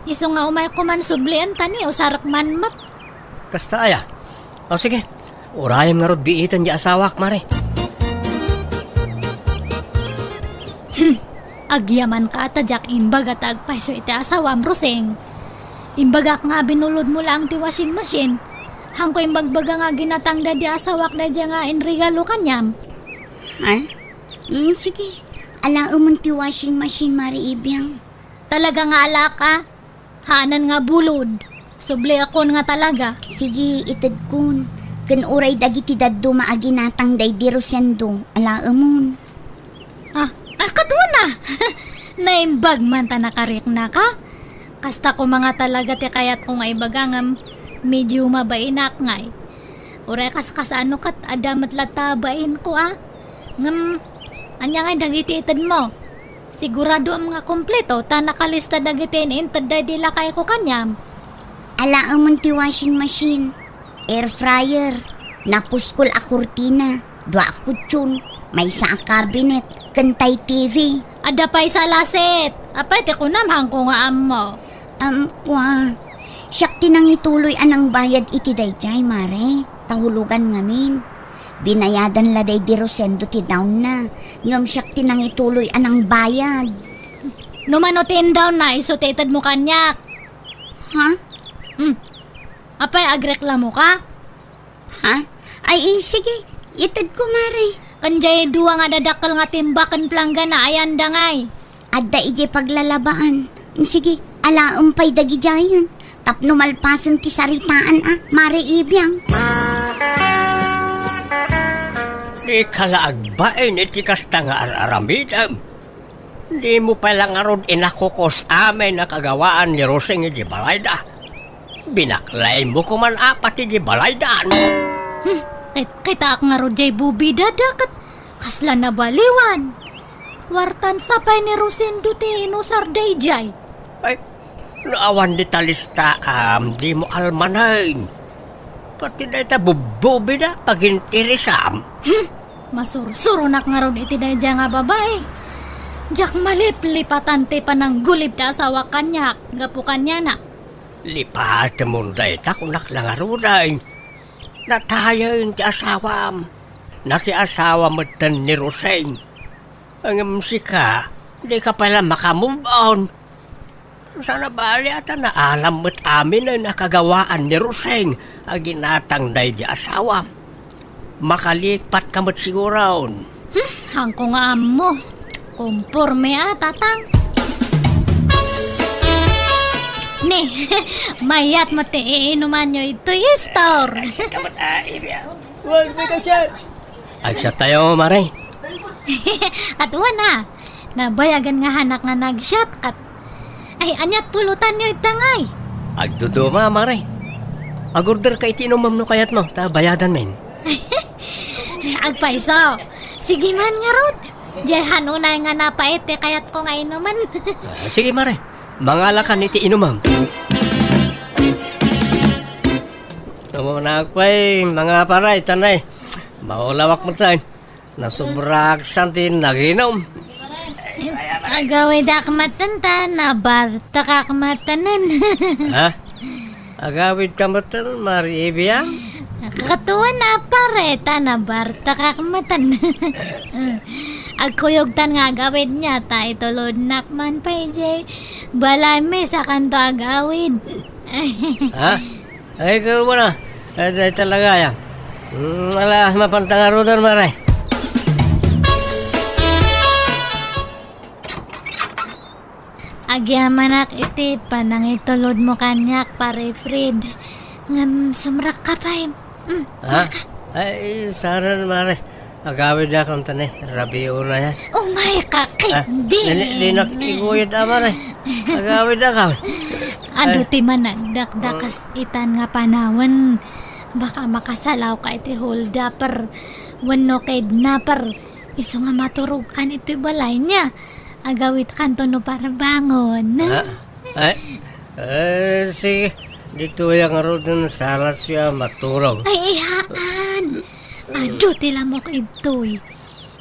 Isu nga umayko man sublien ta ni usarek man met. Kasta aya? O sige, urayem ngarud biiten diay asawak, Mare. Hmm, agyamanka a ta diak imbaga ta agpayso iti asawam, Rosing. Imbagak nga binulodmo laeng ti washing machine. Hanko imbagbaga nga ginatang daydi asawak daydiay nga inregalo kaniam. Ha? Mm, sige. Alaemon ti washing machine, Mare Ibiang. Talaga nga alaak a? Haanen nga bulod. Subliakon nga talaga. Sige, itedkon. Ken uray dagiti dadduma a ginatang daydi Rosendo, alaemon. Ah, ah, kaduana. Naimbag man ta nakariknaka. Kasta koma nga talaga ti kayatko nga ibaga ngem medio mabainak ngay. Uray kas-kasano ket adda met latta bainko a. Ngem, ania ngay dagiti itedmo? Siguradoam nga kompleto ta nakalista dagiti in-inted daydi lakayko kaniam. Alaemon ti washing machine, air fryer, napuskol a kurtina, dua a kutsyon, maysa a cabinet, ken tay T V. Adda pay sa lasit. Apay ti kunam, haanko nga ammo. Am, kua. Siak ti nangituloy a nangbayad iti daydiay, Mare. Kahulogan ngamin. Binayadan la daydi Rosendo ti down na. Ngem siak ti nangituloy a nangbayad. No mano ti indown na, isu ti itedmo kaniak. Ha? Hmm. Apay, agreklamo ka? Ha? Ay, eh, sige. Itedko, Mare. Ken jay dua nga dadakkel nga timba ken planggana, ayanda ngay? Adda idiay paglalabaan. Sige, alaem pay dagidiayen. Tapno malpasen ti saritaan a, Mare Ibiang. Dika la agbain iti kasta nga ar-aramidem. Dimo pay la ngarud inakukos amin a kagawaan ni Rosing iti balayda. Binaklaymo koman apat iti balaydan. Hmm, ket-, kitaak ngarud jay bubidada ket kasla nabaliwan. Kuartan sa pay ni Rosendo ti inusar daydiay. Ay, no awan dita listaam, dimo almanen. Pati dayta bubbubida, paginteresam. Hmm, masursuronak ngarud iti daydiay nga babai. Diak maliplipatan ti pananggulib ti asawak kaniak, gapu kaniana. Lipatemon dayta, kunak la ngaruden. Natayen ti asawam. Nakiasawa metten ni Roseng. Ngem sika, dika pay la maka-move on. Sana bali a ta naalam met amin a nakagawaan ni Roseng a ginatang daydi asawam. Makalipat ka met siguron. Hmm, haanko nga ammo. Komporme a, tatang. Ni, mayat met ti iinumanyo itoy store. Ay, siya ka met, ah, Ibiang. Wan, may ka dyan. Agsat tayo, mare. Ket wana, nabayagan nga hanak nga nagsiat, ket, ay, aniat pulutanyo ita ngay? Agduduma, mare. Agorder ka iti inumam no kayatmo, ta bayadan men. Agpayso. Sige man ngarud. Diay han unay nga napait ti kayatko nga inuman. Ah, sige, mare. Mangalakan iti inumam. Umunak pay, mga paray, tanay. Maulawak mo tayo. Nasubrak san ti naginum. Agawidak maten ta, nabartakak matenen. Ha? Agawid ka maten, Mari Ibiang? Katuan a pare, ta nabartakak maten. Agkuyogtan nga agawid niya, ta itulodnak man pay jay balay mi sakanto agawid. Ha? Ay, ikaw mo na. Ay, ay, talaga yan. Mm, ala, mapantang arudan, mare. Agyamanak iti panangitulod mo kaniak, Pare Fred. Ngem sumrekka pay. Mm, Ha? maka- Ay, saran, mare. Agawid akon tani, rabiuna yan. Oh my, kaki, Ah, di. Di, di nak iguyod, ah, mare. Agawid akon. Adu Ay. ti managdakdakas Ah. itan nga panawen. Baka makasalaw ka iti holdaper wenno kidnaper. Isu nga maturog kan itoy balay niya. Agawid kanto no parbangon. Ah, ay, eh, sige. Dito yung ngaruden salas ya maturog. Ay, ihaan. Adu ti lamok idtoy.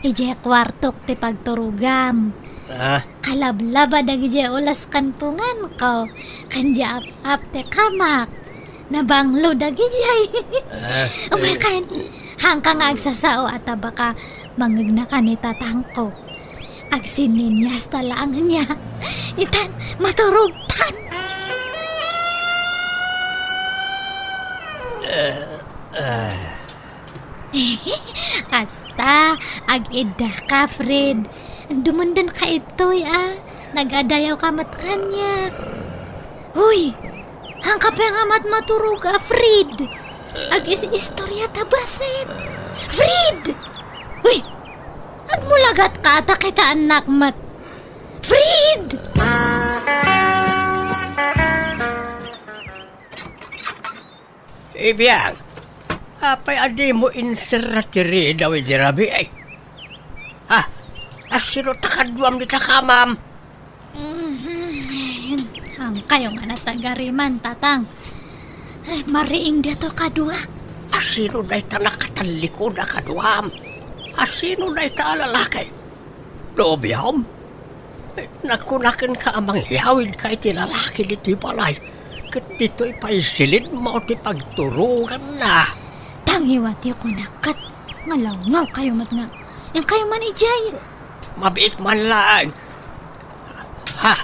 Idiay kuartok ti pagturogam. Ah. Kalablaba dagidiay ulas kan punganko. Kan di ap-ap ti kamak. Nabanglo dagidiay. Ah. Umay kan. Hangka nga agsasao a tabaka mangegna kan ni tatangko. Agsinninyas ta laeng niya. Itan, maturogtan. Eh, eh. Kasta, ag-idda ka, Fred. Dumundun ka itoy, ah. Nagadayaw ka met kaniak. Hoy! Hangka pay nga mat-, maturog a Fred. Ag-is-istorya ta basit. Fred! Hoy! Agmulagat ka ata kitaannak met. Fred! Ibiang, apay a dimo inserra ti ridaw idi rabii? Ha? Asino ta kaduam dita kamam? Mhm. Haankayo nga natagariman, Tatang. Ay, mariing daytoy kaduak. Asino dayta nakatallikud a kaduam? Asino dayta a lalaki? Nobiom? Nakunak kenka a mangyawidka iti lalaki ditoy balay, ket ditoy pay silidmo ti pagturonganna. Tangiwatyo kunak ket nga lawngawkayo met nga. Inkayo man idiay. Mabiit man laeng. Ha?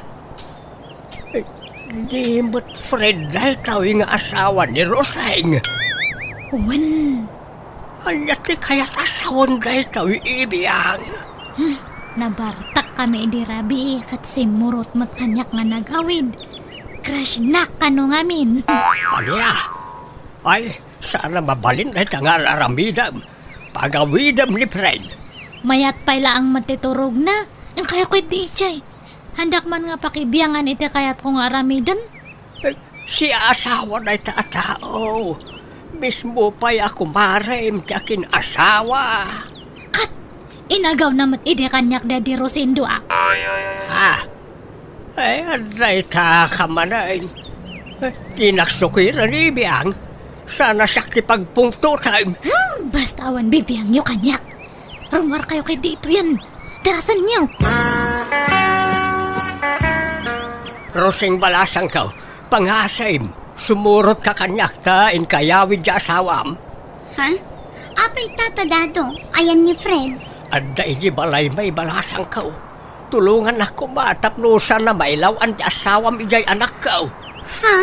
Di met Fred daytoy nga asawa ni Roseng? Wen. Ania ti kayat a sawen daytoy, Ibiang? Hmm, nabartak kami idi rabii ket simmurot met kaniak nga nagawid. Crush-nak kano ngamin. Ania? Ay, saan a mabalin dayta nga ar-aramidem. Pagawidem ni Fred. Mayat pay laeng met ti turogna. Inkayo ketdi idiay. Haandak man nga pakibiangan iti kayatko nga aramiden. Eh, siaasawa dayta a tao. Mismo pay a kumarem ti akin-asawa. Ket inagawna met idi kaniak daydi Rosendo a. Ah. Eh, adda ita ka manen. Eh, dinak sukiren, Ibiang. Saan a siak ti pagpungtotem. Hmm, basta awan bibiangyo kaniak. Rummuarkayo ketdi itoyen. Darasenyo. Roseng, balasangko, pangasim, sumurotka kaniak ta inkayawid ti asawam. Ha? Apay, Tata Dado, ayan ni Fred? Adda idiay balay, balasangko. Tulongannak koma tapno saan a mailaw-an ti asawam idiay, anakko. Ha?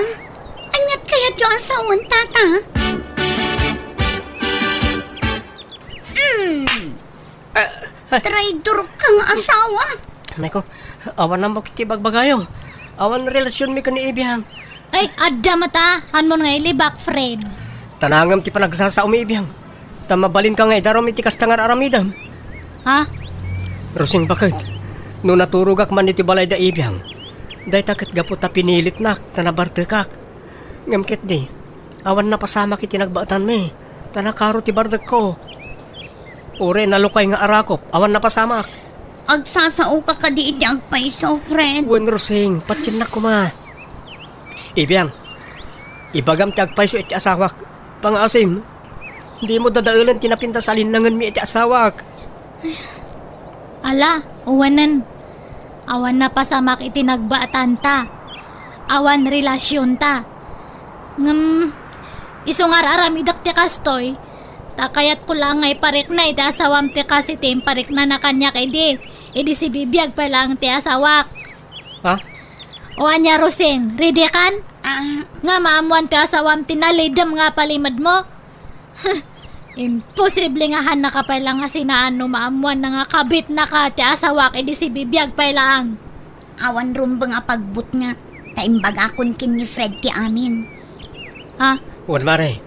Aniat kayatyo a sawen, Tata? Mm. Eh, eh. Traidor ka nga asawa. Nay ko, awan ammok iti bagbagayo. Awan relasionmi ken ni Ibiang. Ay, adda met a, haanmon nga ilibak, Fred. Tanangem ti panagsasaom, Ibiang. Ta mabalinka nga idarum iti kasta nga ar-aramidem. Ha? Roseng, baket, no naturogak man iti balay da Ibiang, dayta ket gapu ta pinilitnak ta nabartekak. Ngem ketdi, awan napasamak iti nagbaetanmi, ta nakaro ti bardekko. Uray nalukay nga arakop, awan napasamak. Agsasaoka kadi iti agpayso, Fred? Wen, Roseng, patiennak koma. Ibiang, ibagam ti agpayso iti asawak. Pangasim, dimo dadaelen ti napintas a linnangenmi iti asawak. Ala, uwanen. Awan napasamak iti nagbaetanta. Awan relasionta. Ngem, isu nga ar-aramidek ti kastoy, ta kayatko laeng nga iparikna iti asawam ti kas iti impariknana kaniak idi, idi sibibiag pay laeng ti asawak. Ha? O ania, Roseng, ready kan? Ah. Nga maammoan ti asawam ti nalidem nga palimedmo? Huh, imposible nga haannaka pay la nga sinaan no maammoanna nga kabitnaka ti asawak idi sibibiag pay laeng. Awan rumbeng a pagbutngak, ta imbagakon ken ni Fred ti amin. Ha? Wen, mare,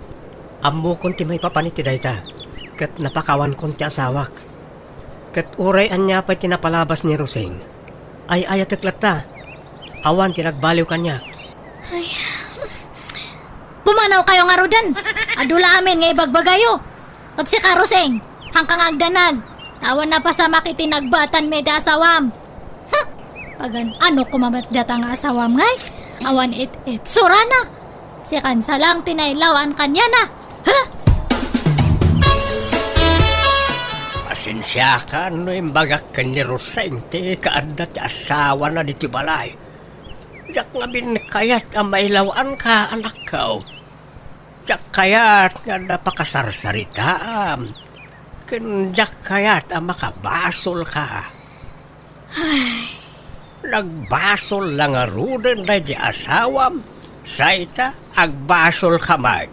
ammokon ti maipapan iti dayta, ket napakaawankon ti asawak. Ket uray ania pay ti napalabas ni Roseng, ay-ayatek latta. Awan ti nagbaliw kaniak. Ay, pumanawkayo ngaruden. Adu la amin nga ibagbagayo. Ket sika, Roseng, haanka nga agdanag. Ta awan napasamak iti nagbaetanmi iti asawam. Huh! Pagan-ano koma met dayta nga asawam ngay? Awan it-itsurana. Sikan sa lang ti nailaw-an kaniana. Ha? Pasensiakan no imbagak ken ni Roseng ti kaadda ti asawana ditoy balay. Diak ngamin kayat a mailaw-anka, anakko. Diak kayat nga adda pakasarsaritaam. Ken diak kayat a makabasolka. Ay, nagbasol la ngaruden daydi asawam, say ta agbasolka met.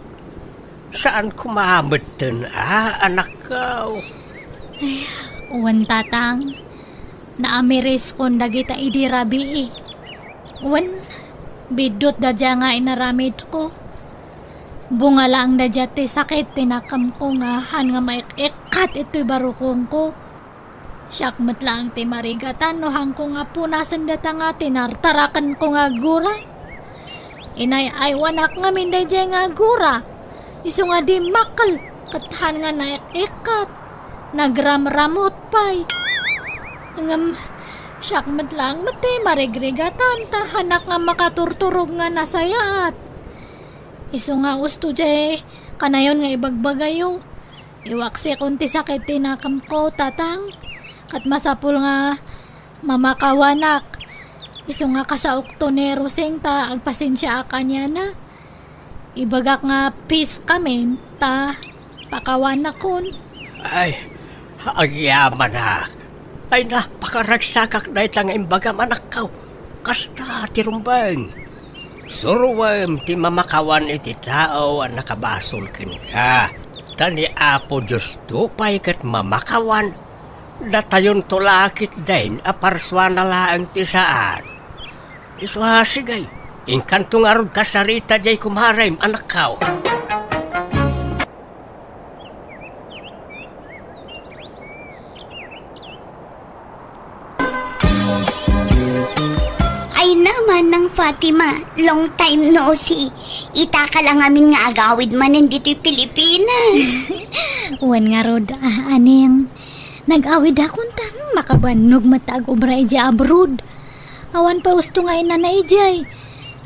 Saan koma metten a, anakko? Ay, wen, Tatang, naamiriskon dagita idi rabii. Wen, biddut da dia nga inaramidko. Bunga laeng da dia ti sakit ti nakemko nga haan nga maik-ikkat itoy barukongko. Siak met laeng ti marigatan no haanko nga punasen dayta nga tinartarakenko nga gura. Inay-aywanak ngamin daydiay nga gura. Isu nga dimmakkel ket haan nga naik-ikkat. Nagramramut pay. Ngem, siak met laeng met ti marigrigatan ta haanak nga makaturturog nga nasayaat. Isu nga usto diay kanayon nga ibagbagayo. Iwaksikon ti sakit ti nakemko, tatang. Ket masapul nga mamakawanak. Isu nga kasaokto ni Rosing ta agpasensiaak kaniana. Ibagak nga peace kamin ta pakawanakon. Ay, agyamanak. Ay na, pakaragsakak dayta nga imbagam, anakko. Kasta ti rumbeng. Suroem ti mamakawan iti tao a nakabasol kenka. Ta ni Apo Dios to pay ket mamakawan. Datayonto la ketdin a parsuana laeng ti saan. Isu a, sige, inkanto ngarud kasarita diay kumarem, anakko. Ay na, Manang Fatima, long time no see. Itaka la ngamin nga agawid manen ditoy Pilipinas. Wen ngarud, ah, aning. Nag-awidakon ta, hmm, makabannog met ta agobra idiay abroad. Awan pay usto nga inana idiay.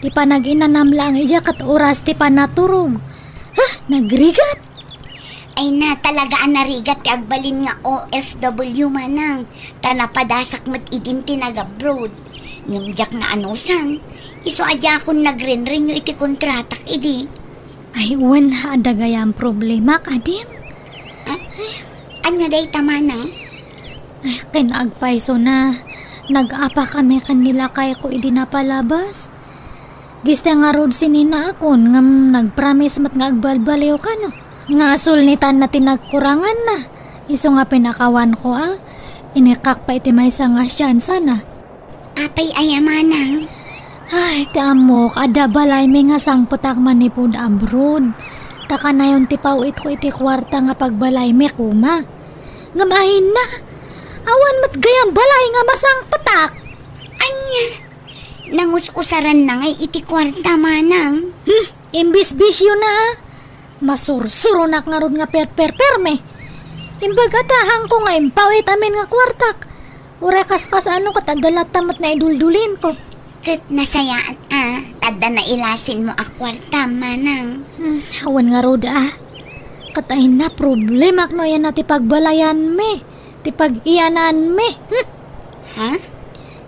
Ti panag-inanam laeng idiay ket oras ti panaturog. Hah, nagrigat! Ay na, talaga a narigat ti agbalin nga O F W, manang. Ta napadasak met idin ti nag-abroad. Ngem diak naanusan. Isu a diakon nagrenrenew iti kontratak idi. Ay, wen, adda gayam problemak, ading. Ah? Ania dayta, manang? Ay, ken agpaysona, nag-apakami ken ni lakayko idi napalabas. Gista ngarud sininaakon, ngem nagpromise met nga agbalbaliw kano. Nga asulnitanna ti nagkuranganna. Isu nga pinakawanko, a. Inikak pay iti maysa nga siansana. Apay aya, manang? Ay, ti ammok, adda balaymi nga sangpetak manipud abroad. Ta kanayon ti paw-itko iti kuarta nga pagbalaymi koma. Ngem ay na, awan met gayam balay nga masangpetak. Ania? Nangus-usaranna ngay iti kuarta, manang? Hmm, imbisbisiona, a. Masursuronak ngarud nga perperperme. Imbag a ta haanko nga impaw-it amin nga kuartak. Uray kasano ket adda latta met naiduldulinko. Ket nasayaat a, ta adda nailasinmo a kuarta, manang. Hmm, awan ngarud a. Ket ay na, problemak no aya na ti pagbalayanmi, ti pag-iyananmi. Hmm. Ha?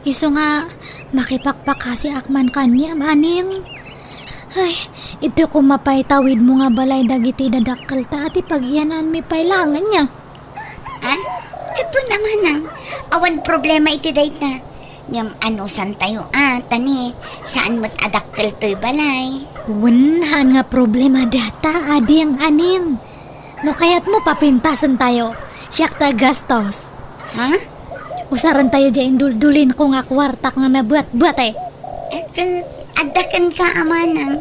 Isu nga, makipakpakasiak man kaniam, aning. Ay, iti koma pay tawidmo nga balay dagiti dadakkelta a ti pag-iyananmi pay laeng ania. Ha? Ket wen a, manang, awan problema iti dayta. Ngem anusantayo a, ta ni, saan met a dakkel toy balay. Wen, haan nga problema data, ading, aning. No kayatmo, papintasentayo. Siak ti aggastos. Ha? Usarentayo diay induldulinko nga kuartak nga nabuatbuat, e. Eh, ken, adda kenka a, manang.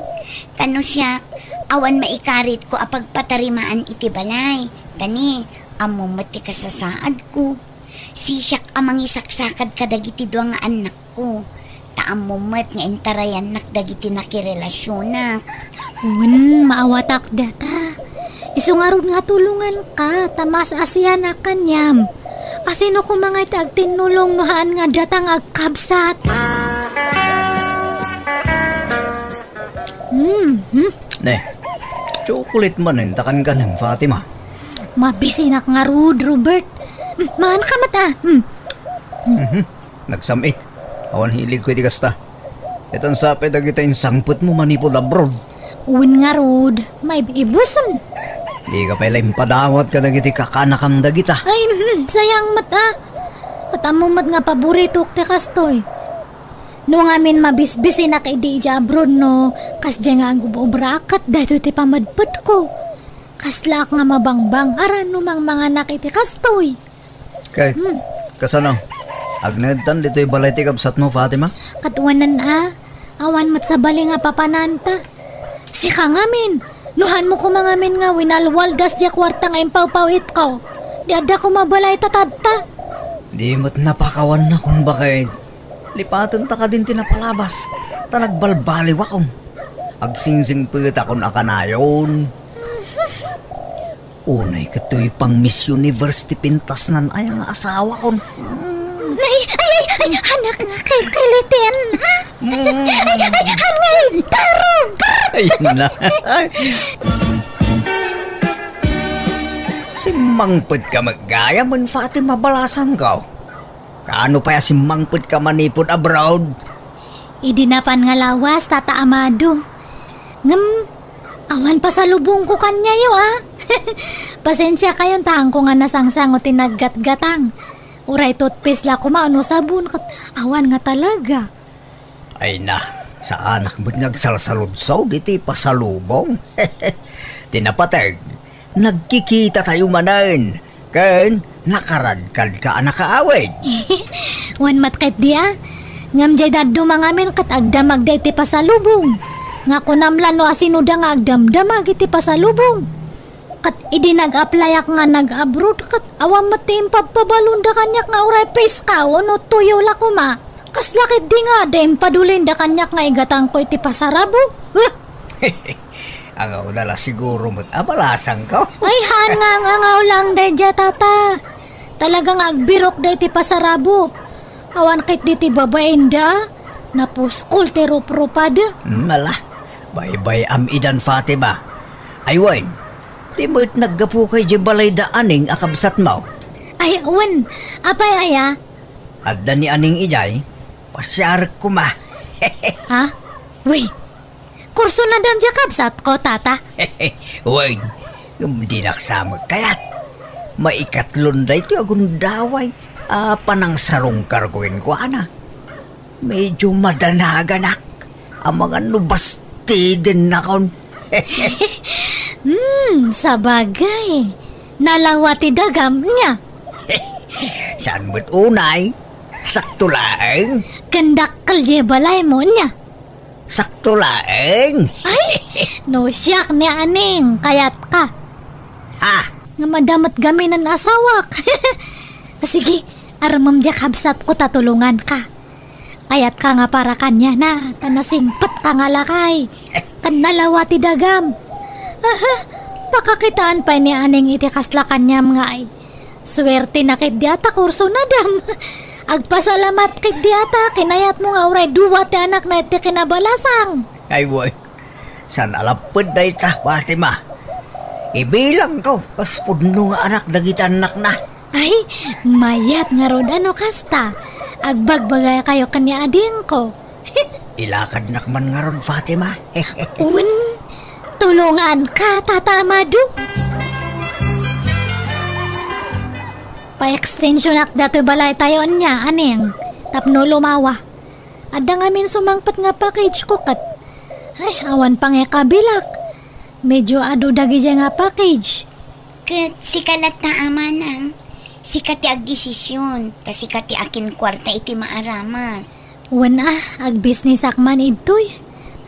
Ta no siak, awan maikaritko a pagpatarimaan iti balay. Ta ni, ammom met ti kasasaadko. Sisiak a mangisaksakad kadagiti dua nga annakko. Ta ammom met nga intarayannak dagiti nakirelasionak. Wen, maawatak data. Isu ngarud nga tulonganka, ta maas-asianak kaniam. A sino koma nga iti agtinnulong no haan nga data nga agkabsat? Hmm, hmm. Ne, chocolate manen ta kankanem, Fatima. Mabisinak ngarud, Robert. Hmm, manganka met a. Hmm. Mhm. Nagsam-it. Awan hiligko iti kasta. Ket ania pay dagita insangpetmo manipud abroad? Wen ngarud, maibusen. Dika pay la impadawat kadagiti kakanakam dagita. Ay, hmm, sayang met a. Ket ammom met nga paboritok ti kastoy. No ngamin mabisbisinak idi idiay abroad no, kasdiay nga agub-ubraak ket daytoy ti pamedpedko. Kaslaak nga mabangbang-aran no mangmanganak iti kastoy. Kay, hmm, kasano? Agnaedtan ditoy balay ti kabsatmo, Fatima? Ket wen a, awan met sabali nga papananta. Sika ngamin, no haanmo koma ngamin nga winalwaldas diay kuarta nga impawpaw-itko, di adda koma balay ta tadta. Di met napakawanakon baket. Lipatenta kadin ti napalabas, ta nagbalbaliwakon. Agsingsingpetakon a kanayon. Unay ket toy pang Miss Universe ti pintasnan aya nga asawakon. Ay, ay, ay, ay, anak nga kilkiliten, ha? Mm. Ay, ay, ay, angay, tarog! Ay, na. Simmangpet ka met gayam, Fatima, balasangko. Kaano pay a simmangpet ka manipud abroad? Idi napan nga lawas, Tata Amado. Ngem, awan pasalubongko kaniayo, a. Pasensia kayon, ta haanko nga nasangsango ti naggatgatang. Uray toothpaste la koma wenno sabon, ket awan nga talaga. Ay na, saanak met nga agsalsaludsod iti pasalubong. Ti napateg, nagkikitatayo manen, ken nakaradkadka a nakaawid. Wen met ketdi a, ngem diay dadduma ngamin ket agdamagda iti pasalubong. Nga kunam la no asinoda nga agdamdamag iti pasalubong. Ket idi nag-applyak nga nag-abroad, ket awan met ti impabpabalonda kaniak nga uray piskaw wenno tuyo la koma. Kasla ketdi nga adda impadulinda kaniak nga igatangko iti pasarabo. Huh! Angawda la siguro met a balasangko. Ay, haan nga angangaw lang daydiay, Tata. Talaga nga agbirokda iti pasarabo. Awan ketdi ti babainda. Napuskol ti ruprupada. Hmm, ala, baybay-am idan, Fatima. Ay, wen, di met naggapuka idiay balayda Aning a kabsatmo? Ay, wen, apay aya? Adda ni Aning idiay, pasiarek koma. Ha? Uy, kursunadam diay kabsatko, Tata? Wen, ngem dinak sa met kayat. Maikatlon daytoy a gundaway a panangsarungkarko kenkuana. Medio madanaganak. Amangan no bastidennakon. Hmm, sabagay. Nalawa ti dagam, nia? Saan met unay? Sakto laeng. Ken dakkel diay balaymo, nia? Sakto laeng. Ay, no siak ni Aning, kayatka. Ha? Nga madamot gaminen asawak. Sige, armem diay kabsatko ta tulonganka. Kayatka nga para kaniana, ta nasingpetka nga lakay. Ken nalawa ti dagam. Aha, pakakitaan pay ni Aning iti kasla kaniam nga ay. Suertena ketdi a ta kursunadam. Agpasalamat ketdi a ta kinayatmo nga uray dua ti anakna iti kinabalasang. Ay, wen. Saan a lapped dayta, Fatima. Ibilangko kas pudno nga anak dagiti annakna. Ay, mayat ngarud a no kasta. Agbagbagakayo ken ni adingko. Ilakadnak man ngarud, Fatima. Wen, tulonganka, Tata Amado. Paekstensionak datoy balaytayo ania, Aning, tapno lumawa. Adda ngamin sumangpet nga package ko ket. Ay, awan pangikabilak. Medio adu dagidiay nga package. Ket sika latta a manang, sika ti agdesisyon, ta sika ti akinkuarta iti maaramat. Wen a, agbisnisak man idtoy.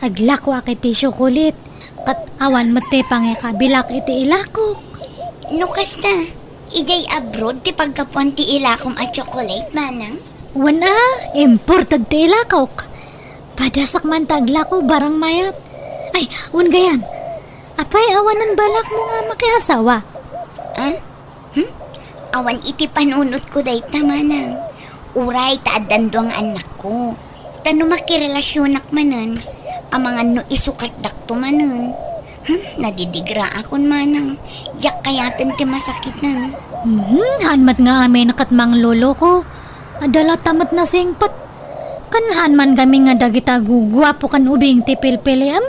Aglakoak iti tissue kulit. Ket awan met ti pangikabilak iti ilakok. No kasta, idiay abroad ti paggapuan ti ilakom a chocolate, manang? Wen a, imported ti ilakok. Padasak man ta aglako, barang mayat. Ay, wen gayam. Apay, awanen balakmo nga makiasawa? Ah? Hmm? Awan iti panunotko dayta, manang. Uray ta addan dua nga annakko. Ta no makirelasionak manen, amangan no isukatdakto manen. Hmm, nadidigraakon, manang. Diak kayaten ti masakiten. Mhm, haan met nga amin ket mangloloko. Adda latta met nasingpet. Ken haan man gamin nga dagita guguapo ken ubing ti pilpiliam.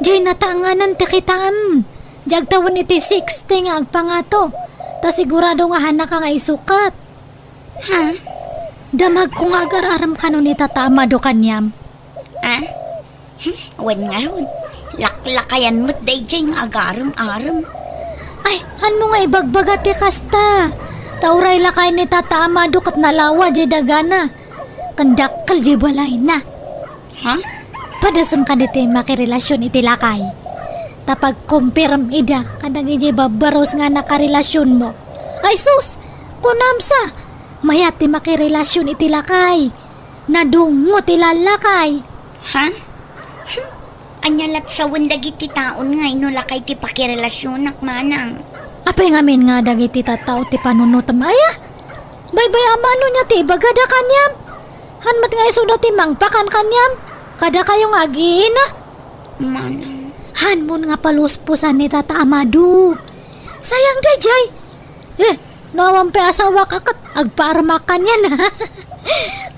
Diay natanganan ti kitaem. Diay agtawen iti sixty nga agpangato. Ta sigurado nga haanka nga isukat. Ha? Damagko nga agar-arem kano ni Tata Amado kaniam. Ah? Hmm, wen ngarud, laklakayan met daydiay nga agarem-arem. Ay, hanmo nga ibagbaga ti kasta? Ta uray lakay ni Tata Amado ket nalawa diay dagana. Ken dakkel diay balayna. Ha? Padasem kadi ti makirelasion iti lakay. Ta pagkumpirem ida kadagiti babbarus nga nakarelasionmo. Ay sus! Kunam sa! Mayat ti makirelasion iti lakay. Nadungngo ti lallakay. Ha? Ania lat sawen dagiti taon nga no lakay ti pakirelasionak, manang? Apay ngamin nga dagiti tattao ti panunotem aya? Baybay-am no ania ti ibagada kaniam? Han met nga isuda ti mangpakan kaniam? Kadakayo nga agiina? Manang. Hanmon nga paluspusan ni Tata Amado. Sayang daydiay. Eh, no awan pay asawak a ket agpaarmak kaniana.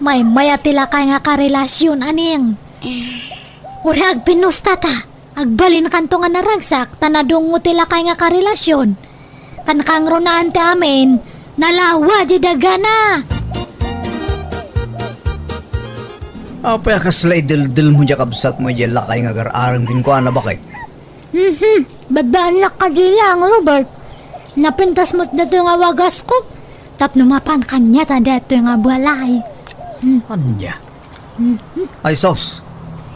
Maymaya ti lakay nga karelasion, Aneng. Eh. Uray agpinnusta ta. Agbalinkanto nga naragsak, ta nadungngo ti lakay nga karelasion. Kankangronaan ti amin, nalawa di dagana. Apay a kasla ideldelmo diay kabsatmo idiay lakay nga agar-arem kenkuana, baket? Mhm. Babbaannak kadi laeng, Robert. Napintas met datoy nga wagasko tapno mapan kaniata datoy nga balay. Hmm. Ania? Mhm. Ay sus,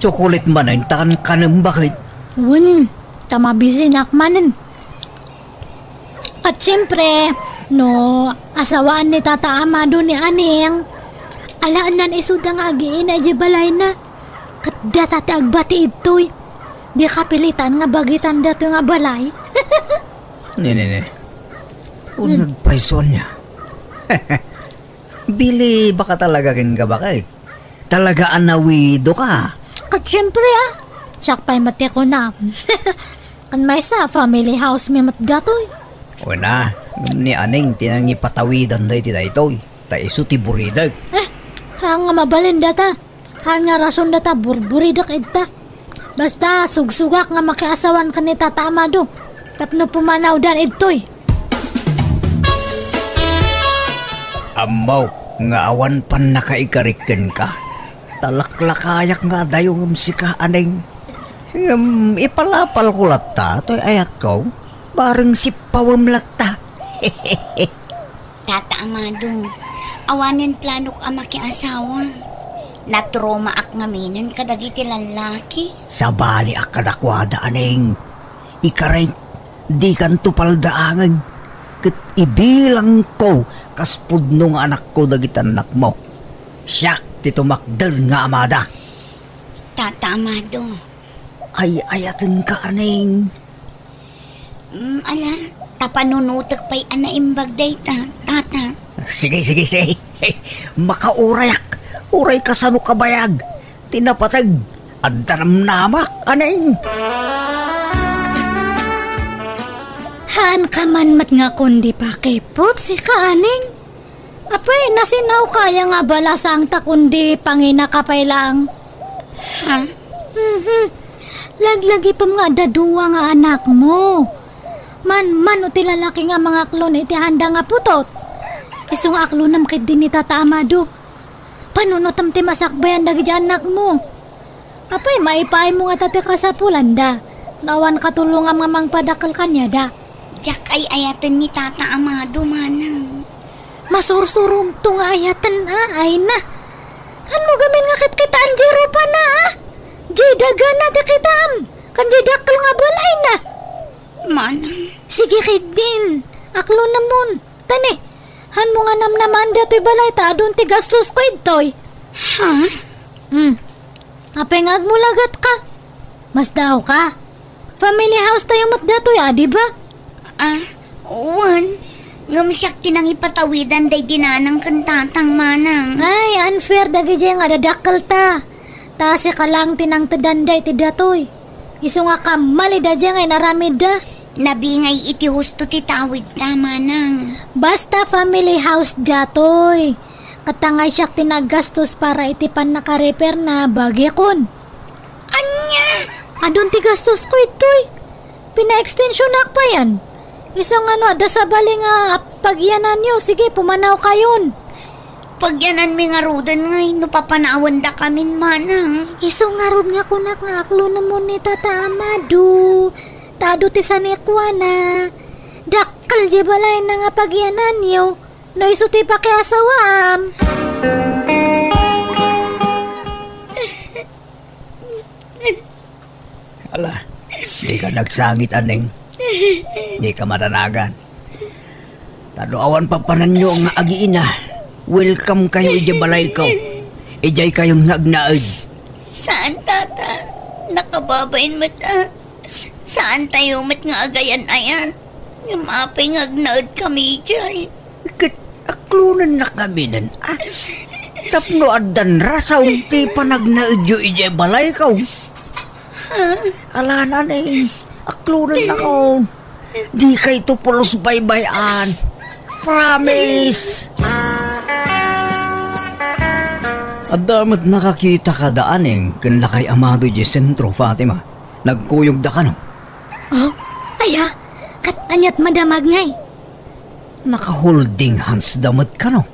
tsokolit manen ta kankanem, baket? Wen, ta mabisinak manen. Ket siempre, no asawaan ni Tata Amado ni Aneng, alaennan isuda nga agiina idiay balayna. Ket data ti agbati idtoy. Di kapilitan nga bagitan datoy nga balay. Ne, ne, ne. Hmm. Uneg pay isu ania. Bili, baka talaga kenka, baket? Talaga a nawidoka? Ket siempre, a. Siak pay met ti kunam. Kan maysa, family house mi met datoy. Wen a, ngem ni Aneng ti nangipatawidan daydi daytoy, ta isu ti buridek. Eh, haan nga mabalin data. Haan nga rason data burburidek idta. Basta, sugsugak nga makiasawan ken ni Tata Amado tapno pumanawdan idtoy. Ammok nga awan pannakaikarik kenka. Ta laklakayak nga adayo ngem sika, Aneng. Ngem ipalapalko latta toy ayatko, bareng sippawem latta. Tata Amado, awanen planok a makiasawa. Natromaak ngaminen kadagiti lallaki. Sabaliak kadakuada, Aneng. Ikarit, dikanto paldaangen, ket ibilangko kas pudno nga anakko dagiti annakmo. Siak ti tumakder nga amada. Tata Amado. Ay-ayatenka, Aneng. Mm, ala, ta panunotek pay a naimbag dayta, tata. Sige, sige, sige. Makaurayak. Uray kasano kabayag ti napateg. Adda namnamak, Aneng. Haanka man met nga kundi pakiput, sika, Aneng. Apay, nasinawka aya nga abalasang ta kundi panginaka pay laeng? Ha? Mhm. Laglagipem nga adda dua nga anakmo. Manmano ti lalaki nga mangaklon iti handa nga putot. Isu nga aklonem ketdi ni Tata Amado. Panunotem ti masakbayan dagiti annakmo. Apay, maipaaymo ngata ti kasapulanda no awan katulongam nga mangpadakkel kaniada? Diak ay-ayaten ni Tata Amado, manang. Masursurumto nga ayaten, a, ay na. Hanmo gamin nga kitkitaen diay rupana, a? Diay dagana ti kitaem, ken diay dakkel nga balayna. Manang. Sige ketdin, aklonemon. Ta ne, hanmo nga namnamaen datoy balay ta adun ti gastosko idtoy. Ha? Hmm. Apay nga agmulagatka? Masdaawka? Family house tayo met datoy, a, di ba? A, wen. Ngem siak ti nangipatawidan daydi nanang ken tatang, manang. Ay, unfair dagidiay nga adadakkelta. Ta sika laeng ti nangteddanda iti datoy. Isu nga kammalida diay nga inaramidda. Nabingay iti husto ti tawidta, manang. Basta family house datoy. Ket ta nga siak ti naggastos para iti pannaka-repairna, bagikon. Ania? Adun ti gastosko idtoy. Pina-extensionak payen. Isu nga no adda sabali nga pagyananyo, sige, pumanawkayon. Pagyananmi ngaruden ngay no papanawendakamin, manang. Isu ngarud nga kunak nga aklonemon ni Tata Amado. Ta adu ti sanikuana. Dakkel diay balayna nga pagyananyo no isu ti pakiasawaam. Ala, dika nagsangit, Aneng. Dika madanagan. Ta no awan papananyo nga agiina, Welcome kayo idiay balayko. Idiay kayo nga agnaed. Saan, Tata? Nakababain met, a. Saan tayo met nga agayan-ayan? Ngem apay nga agnaed kami idiay? Ket aklonennak ngamin, a. Tapno addan rason ti panagnaedyo idiay balayko. Alana ni, aklonennakon. Dikayto pulos baybay-an. Promise! Adda met nakakita kada Aneng ken Lakay Amado idiay sentro, Fatima. Nagkuyogda kano? Oh, aya? Ket aniat madamag ngay? Naka-holding hands da met kano?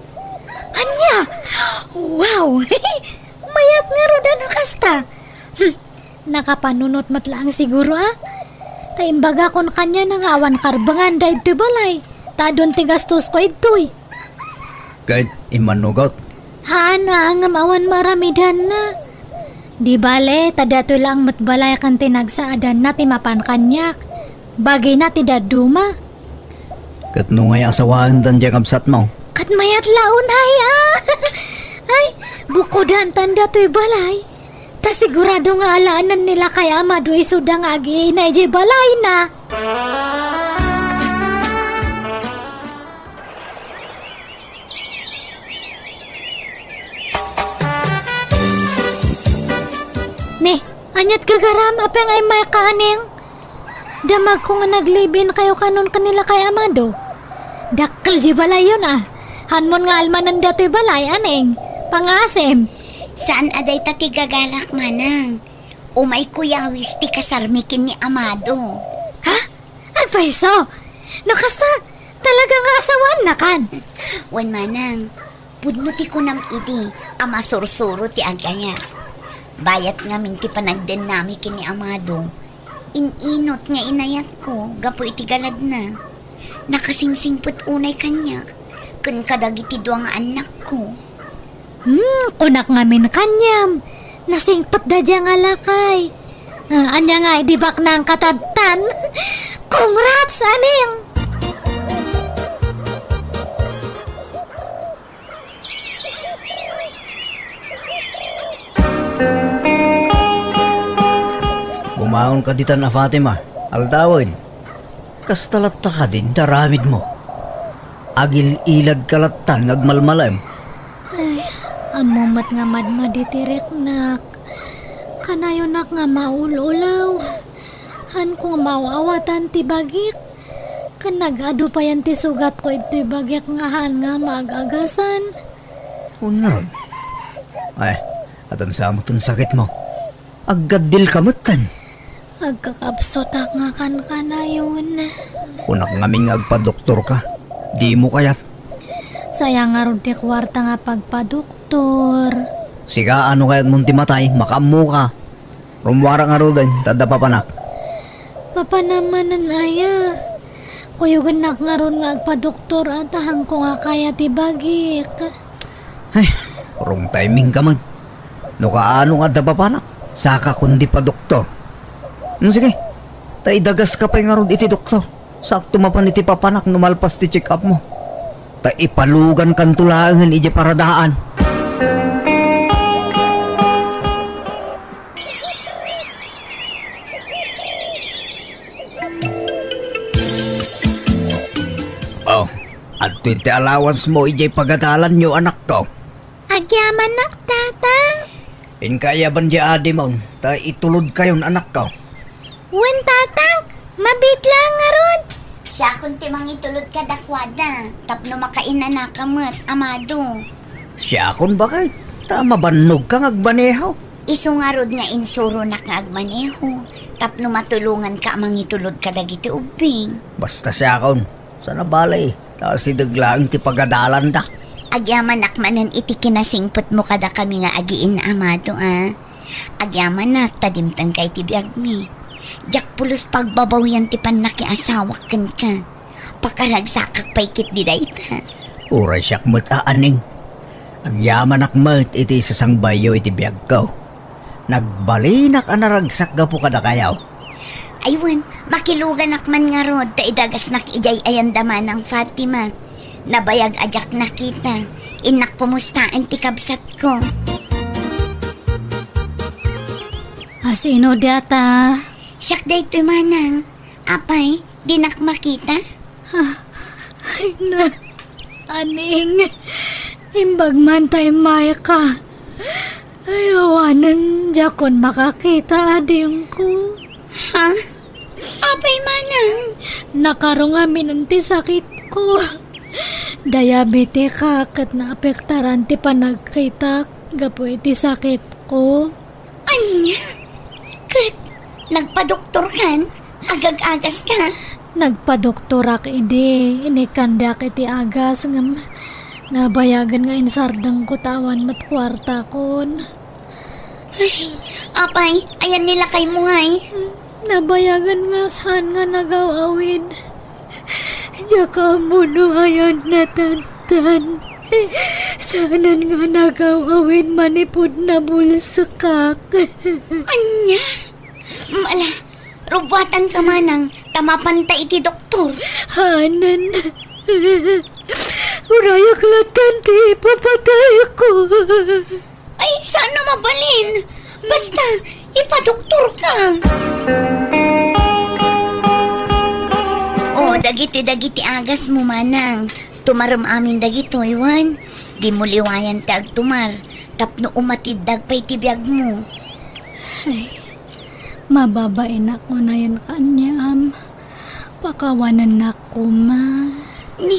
Ania? Wow! Mayat ngarud a no kasta. Hmm, nakapanunot met laeng siguro, a. Ta imbagakon kaniana nga awan karbengan daytoy balay. Ta adun ti gastosko idtoy. Ket immanugot? Haan, a, ngem awan maaramidanna. Di bale, ta daytoy laeng met balay ken ti nagsaadanna ti mapan kaniak. Bagina ti dadduma. Ket no ngay asawaendan diay kabsatmo? Ket mayat la unay, a. Ay, bukodantan daytoy balay. Ta sigurado nga alaenen ni Lakay Amado isuda nga agiina idiay balayna. Ne, aniat gagaram, apay nga immayka, Aneng? Damagko nga nag-live-in kayo kanon ken ni Lakay Amado. Dakkel diay balayyon, a. Hanmon nga almanen daytoy balay, Aneng. Pangasem. Saan a dayta ti gagarak, Manang. Umayko yawis ti kasarmi ken ni Amado. Ha? Agpayso! No kasta, talaga nga asawaennakan. Wen, Manang, pudno ti kunam idi a masursuro ti agayat. Bayat ngamin ti panagdennami ken ni Amado. In-inut nga inayatko gapu iti galadna. Nakasingsingpet unay kaniak ken kadagiti dua nga annakko. Hmm, kunak ngamin kaniam. Nasingpet daydiay nga lakay. A, ania nga idi baknang katadtan? Congrats, Aneng! Bumaonka ditan a Fatima, aldawen. Kasta latta kadi ti aramidmo? Agil-iladka lattan nga agmalmalem. Ay, ammom met nga madmadi ti riknak. Kanayonak nga maul-ulaw. Haanko nga maaw-awatan ti bagik. Ken nag-adu payen ti sugatko idtoy bagik nga haan nga maag-agasan. Wen ngarud? Ay, adda sa met ti sakitmo. Aggaddilka metten. Agkakabsutak nga kankanayon. Kunak ngamin nga agpadoktorka. Dimo kayat? Sayang ngarud ti kuarta nga pagpadoktor. Sika, no kayatmon ti matay, makaammoka. Rummuarak ngaruden, ta adda papanak. Papanam manen aya? Kuyogennak ngarud nga agpadoktor, a, ta haanko nga kaya ti bagik. Ay, wrong timing ka met. No kaano nga adda papanak, saka kundi padoktor. Hmm, sige, ta idagaska pay ngarud iti doktor. Sakto mapan iti papanak no malpas ti check-up mo. Ta ipalugankanto laengen idiay paradaan. Oh, adtoy ti allowance mo idiay pagadalanyo, anakko. Agyamanak, Tatang. Inka ayaban diay adimon, ta itulodkayon, anakko. Wen, Tatang, mabiit laeng ngarud. Siakon ti mangitulod kadakuada, tapno makainanaka met, Amado. Siakon, baket? Ta mabannogka nga agmaneho. Isu ngarud nga insuronak nga agmaneho, tapno matulonganka a mangitulod kadagiti ubbing. Basta siakon, saan a bale, ta asideg laeng ti pagadalanda. Agyamanak manen iti kinasingpetmo kadakami nga agiinna, Amado, a. Agyamanak ta dimtengka iti biagmi. Diak pulos pagbabawian ti pannakiasawak kenka. Pakaragsakak pay ketdi dayta. Uray siak met a, Aneng. Agyamanak met iti sasangbayyo iti biagko. Nagbalinak a naragsak gapu kadakayo. Ay wen, makiluganak man ngarud ta idagasnak idiay ayanda Manang Fatima. Nabayag a diak nakita, Innak kumustaen ti kabsatko. A, sino diata? Siak daytoy, manang. Apay, dinak makita? Ah, ay na, Aning, imbag man ta immayka. Ay, awanen, diakon makakita, adingko. Ha? Apay, manang? Nakarong aminen ti sakitko. Diabetika ket naapektaran ti panagkitak gapu iti sakitko. Ania? Ket nagpadoktorkan? Agag-agas ka? Nagpadoktorak idi, inikkandiak iti agas, ngem nabayagen nga insardengko ta awan met kuartakon. Ay, apay, ayan ni lakaymo ngay? Nabayagen nga saan nga nagaw-awid. Diak ammo no ayan natantan. Saanen nga nagaw-awid manipud nabulsekak. Ania? Mm, ala, rubuatanka manang, ta mapanta iti doktor. Hanen. Urayak latta ti ipapatayko. Ay, saan a mabalin. Basta, ipadoktorka. O, dagiti, dagiti agasmo, manang. Tumarem amin dagitoy, wen. Dimo liwayan ti agtumar, tapno umatiddag pay ti biagmo. Ay, mababainak unayen kaniam. Pakawanennak koma. Ni,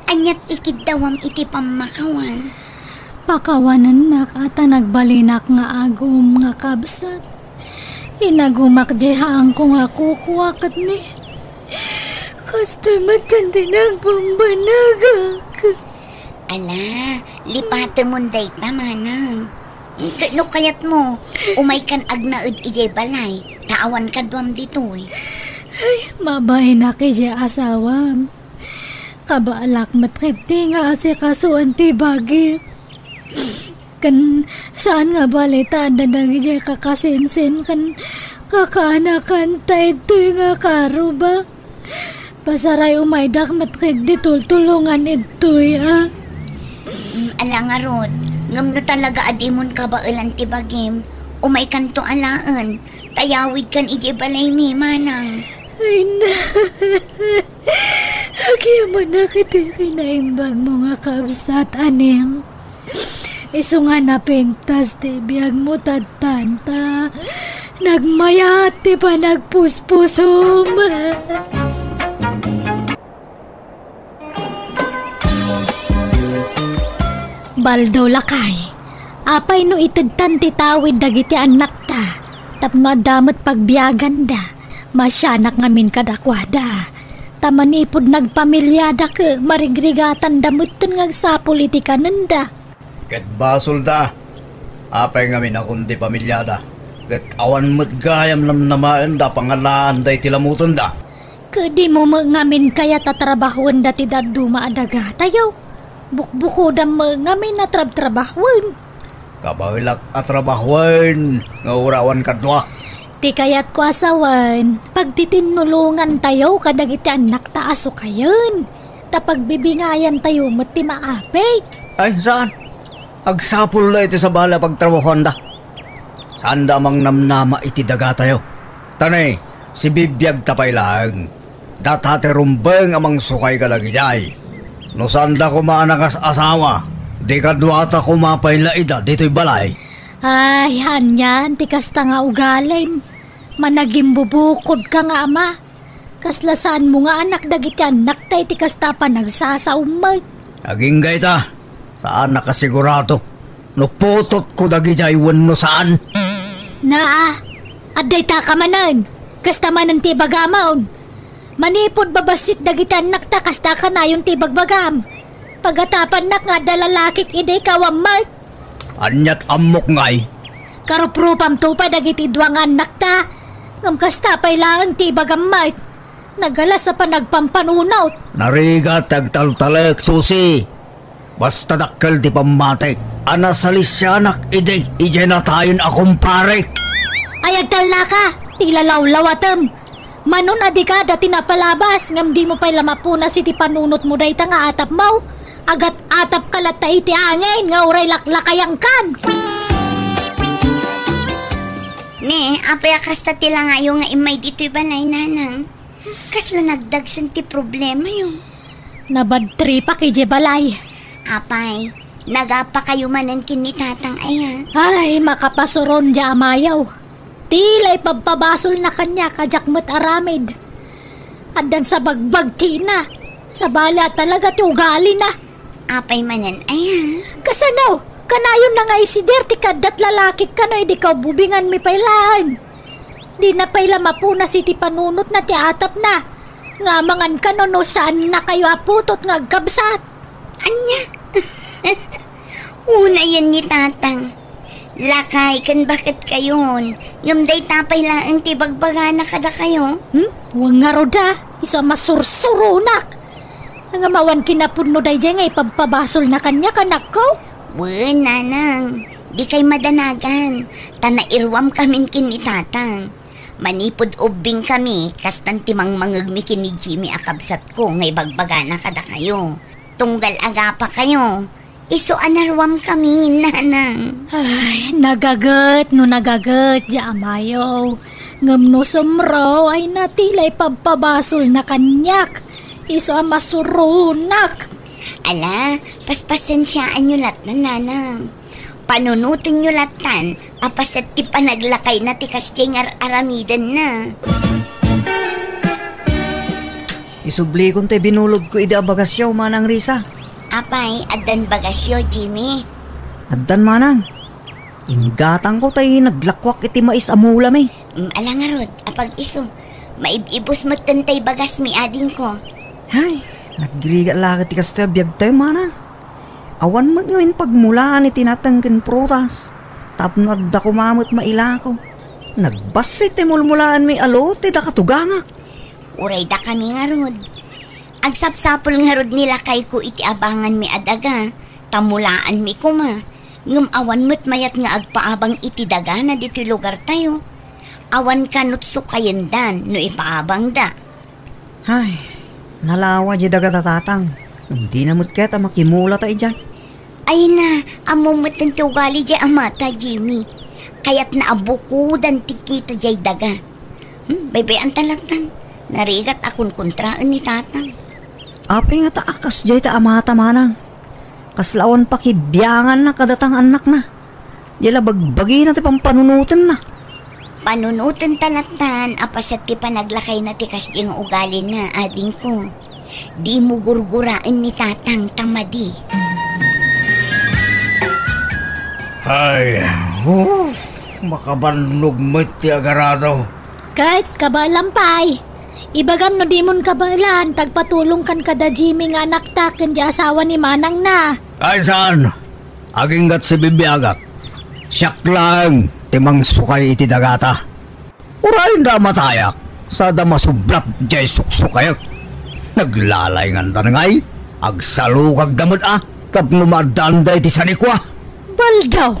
aniat ikiddawam iti pammakawan? Pakawanennak a ta nagbalinak nga agum nga kabsat. Inagumak diay haangko nga kukua ket ni, kastoy met ti nagbambanagak. Ala, lipatemon dayta, manang. Ket no kayatmo, umaykan agnaed idiay balay, ta awan kaduam ditoy. Ay, mabainak idiay asawam. Kabaalak met ketdi nga asikasuen ti bagik. Ken saan nga bali ta adda dagidiay kakasinsin ken kakaanakan ta idtoy nga karubak. Pasaray umaydak met ketdi tultulongan idtoy, a. Mm, ala ngarud, ngem no talaga a dimon kabaelan ti bagim, umaykanto alaen, ta yawidkan idiay balaymi, manang. Ay na. Agyamanak iti kinaimbagmo nga kabsat, Aning. Isu nga napintas ti biagmo tattanta, nagmayat ti panagpuspusom. Baldo, lakay, apay no itedtan ti tawid dagiti annakta tapno adda met pagbiaganda? Masianak ngamin kadakuada. Ta manipud nagpamiliada ket marigrigatanda metten nga agsapul iti kanenda. Ket basolda. Apay ngamin a kundi pamiliada, ket awan met gayam namnamaenda a pangalaanda iti lamutenda. Ket dimo met ngamin kayat a trabahuenda ti dadduma a dagatayo? Bukbukodam met ngamin a trabtrabahuen. Kabaelak a trabahuen nga urawan kadua. Ti kayatko a sawen, pagtitinulongantayo kadagiti annakta a sukayen, ta pagbibingayantayo met ti maapit. Ay, saan? Agsapulda iti sabali a pagtrabahuanda. Saanda a mangnamnama iti dagatayo. Ta ne, sibibiagta pay laeng. Data ti rumbeng a mangsukay kadagidiay. No saanda koma a nakas-asawa, di kaduata koma pay la ida ditoy balay. Ay, anian ti kasta nga ugalim. Managimbubukodka nga ama. Kasla saanmo nga anak dagiti annakta iti kasta a panagsasaom met. Agingga ita, saan a kasigurado no putotko dagidiay wenno saan. Naa, adda ita ka manen. Kasta manen ti ibagamon. Manipud babassit dagiti annakta, kasta kanayon ti ibagbagam. Pagatapannak nga adda lalakik idi ikaw a met. Aniat ammok ngay? Karuprupamto pay dagiti dua nga annakta. Ngem kasta pay laeng ti ibagam met. Nagalas a panagpampanunot. Narigat ti agtaltalek, Susi. Basta dakkel ti pammatik a nasalisianak idi idiay natayen a kumparek. Ay, agtallaka, ti ilalawlawatem. Manon a dika da ti napalabas, ngem dimo pay la mapunas iti panunotmo dayta nga atapmo. Agat Atapka latta iti angin nga uray laklakayankan. Ne, apay a kasta ti langayo nga immay ditoy balay, Nanang? Kasla nagdagsen ti problemayo? Nabadtripak idiay balay. Apay, nagapakayo manen ken ni Tatang aya? Ay, makapasuron diay amayo. Ti la ipabpabasolna kaniak a diak met aramid. Addan sa bagbagtina. Sabali a talaga ti ugalina. Apay manen aya? Kasano? Kanayonna nga isider ti kaaddat lalakik kano idi kaububinganmi pay laeng. Dina pay la mapunas iti panunotna ti atapna. Nga amangan kano no saannakayo a putot nga agkabsat. Ania? Unayen ni Tatang. Lakay ken baketkayon, ngem dayta pay laeng ti ibagbagana kadakayo? Hmm? Wen ngarud a, isu a masursuronak. Ngem awan kinapudno daydiay nga ipabpabasolna kaniak, anakko? Wen, Nanang, dikay madanagan, ta nairuamkamin ken ni Tatang. Manipud ubbingkami, kastan ti mangmangegmi ken ni Jimmy a kabsatko nga ibagbagana kadakayo. Tunggal agapakayo, isu a naruamkami, Nanang. Ay, nagaget no nagaget diay amayo. Ngem no sumro, ay natila ipabpabasolna kaniak. Isu a masuronak. Ala, paspasensiaanyo lattan, Nanang. Panunotenyo lattan a paset ti panaglakayna ti kasdiay nga ar-aramidenna. Isublikon tay binulodko idi a bagasyo, Manang Risa. Apay, addan bagasyo, Jimmy? Addan, Manang. Inggatangko tay naglakuak iti mais a mulami. Mm, ala ngarud, apag-isu. Maib-ibus metten tay bagasmi, adingko. Hay, nagrigat la ket ti kastoy a biagtayo, Manang. Awan met ngamin pagmulaan iti nateng ken prutas, tapno adda koma met mailako. Nagbassit ti mulmulaanmi a lote da katugangak. Uray dakami ngarud. Agsapsapul ngarud ni lakayko iti abanganmi a daga, ta mulaanmi koma. Ngem awan met mayat nga agpaabang iti dagana ditoy lugartayo. Awan kanut sukayendan no ipaabangda. Hay, nalawa diay daga da, Tatang. Ngem dina met ket a makimulata idiay. Ay na, ammo met ti ugali diay amata, Jimmy. Kayatna a bukodan ti kita diay daga. Hmm, baybay-anta lattan. Narigat a kunkontraen ni Tatang. Apay ngata a kasdiay ti amata, Manang? Kasla awan pakibianganna kadata nga annakna. Diay la bagbagina ti pampanunotenna. Panunotenta lattan a paset ti panaglakayna ti kasdiay nga ugalina, adingko. Dimo gurguraen ni Tatang ta madi. Ay, oh, makabannog met ti agarado. Ket kabaelam pay, ibagam no dimon kabaelan, ta agpatulongkan kada Jimmy nga anakta ken diay asawa ni manangna. Ay, saan? Aginggat sibibiagak. Siak laeng ti mangsukay iti dagata. Uray da matayak, sada masublat diay suksukayek. Naglalaynganta ngay, agsalukagda met a, tapno maaddaanda iti sanikua. Baldaw!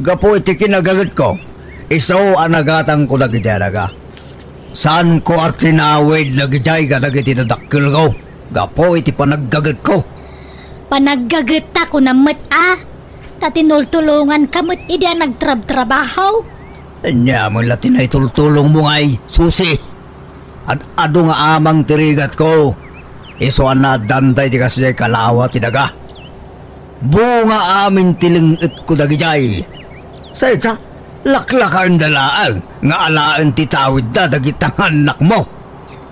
Gapu iti kinagagetko, isu a nagatangko dagiti adaga. Saanko a tinawid dagijay kadagiti dadakkelko gapu iti panaggagetko. Panaggagettayo met a, ta tinultulonganka met idi a nagtrabtrabaho. Ania met la ti naitultulongmo ngay, Susi? Ad-adu nga amang ti rigatko. Isu a naaddanta iti kasdiay kalawa ti daga. Bunga amin ti leng-etko dagijay. Say ta, laklakaenda laeng nga alaen ti tawidda dagita nga annakmo.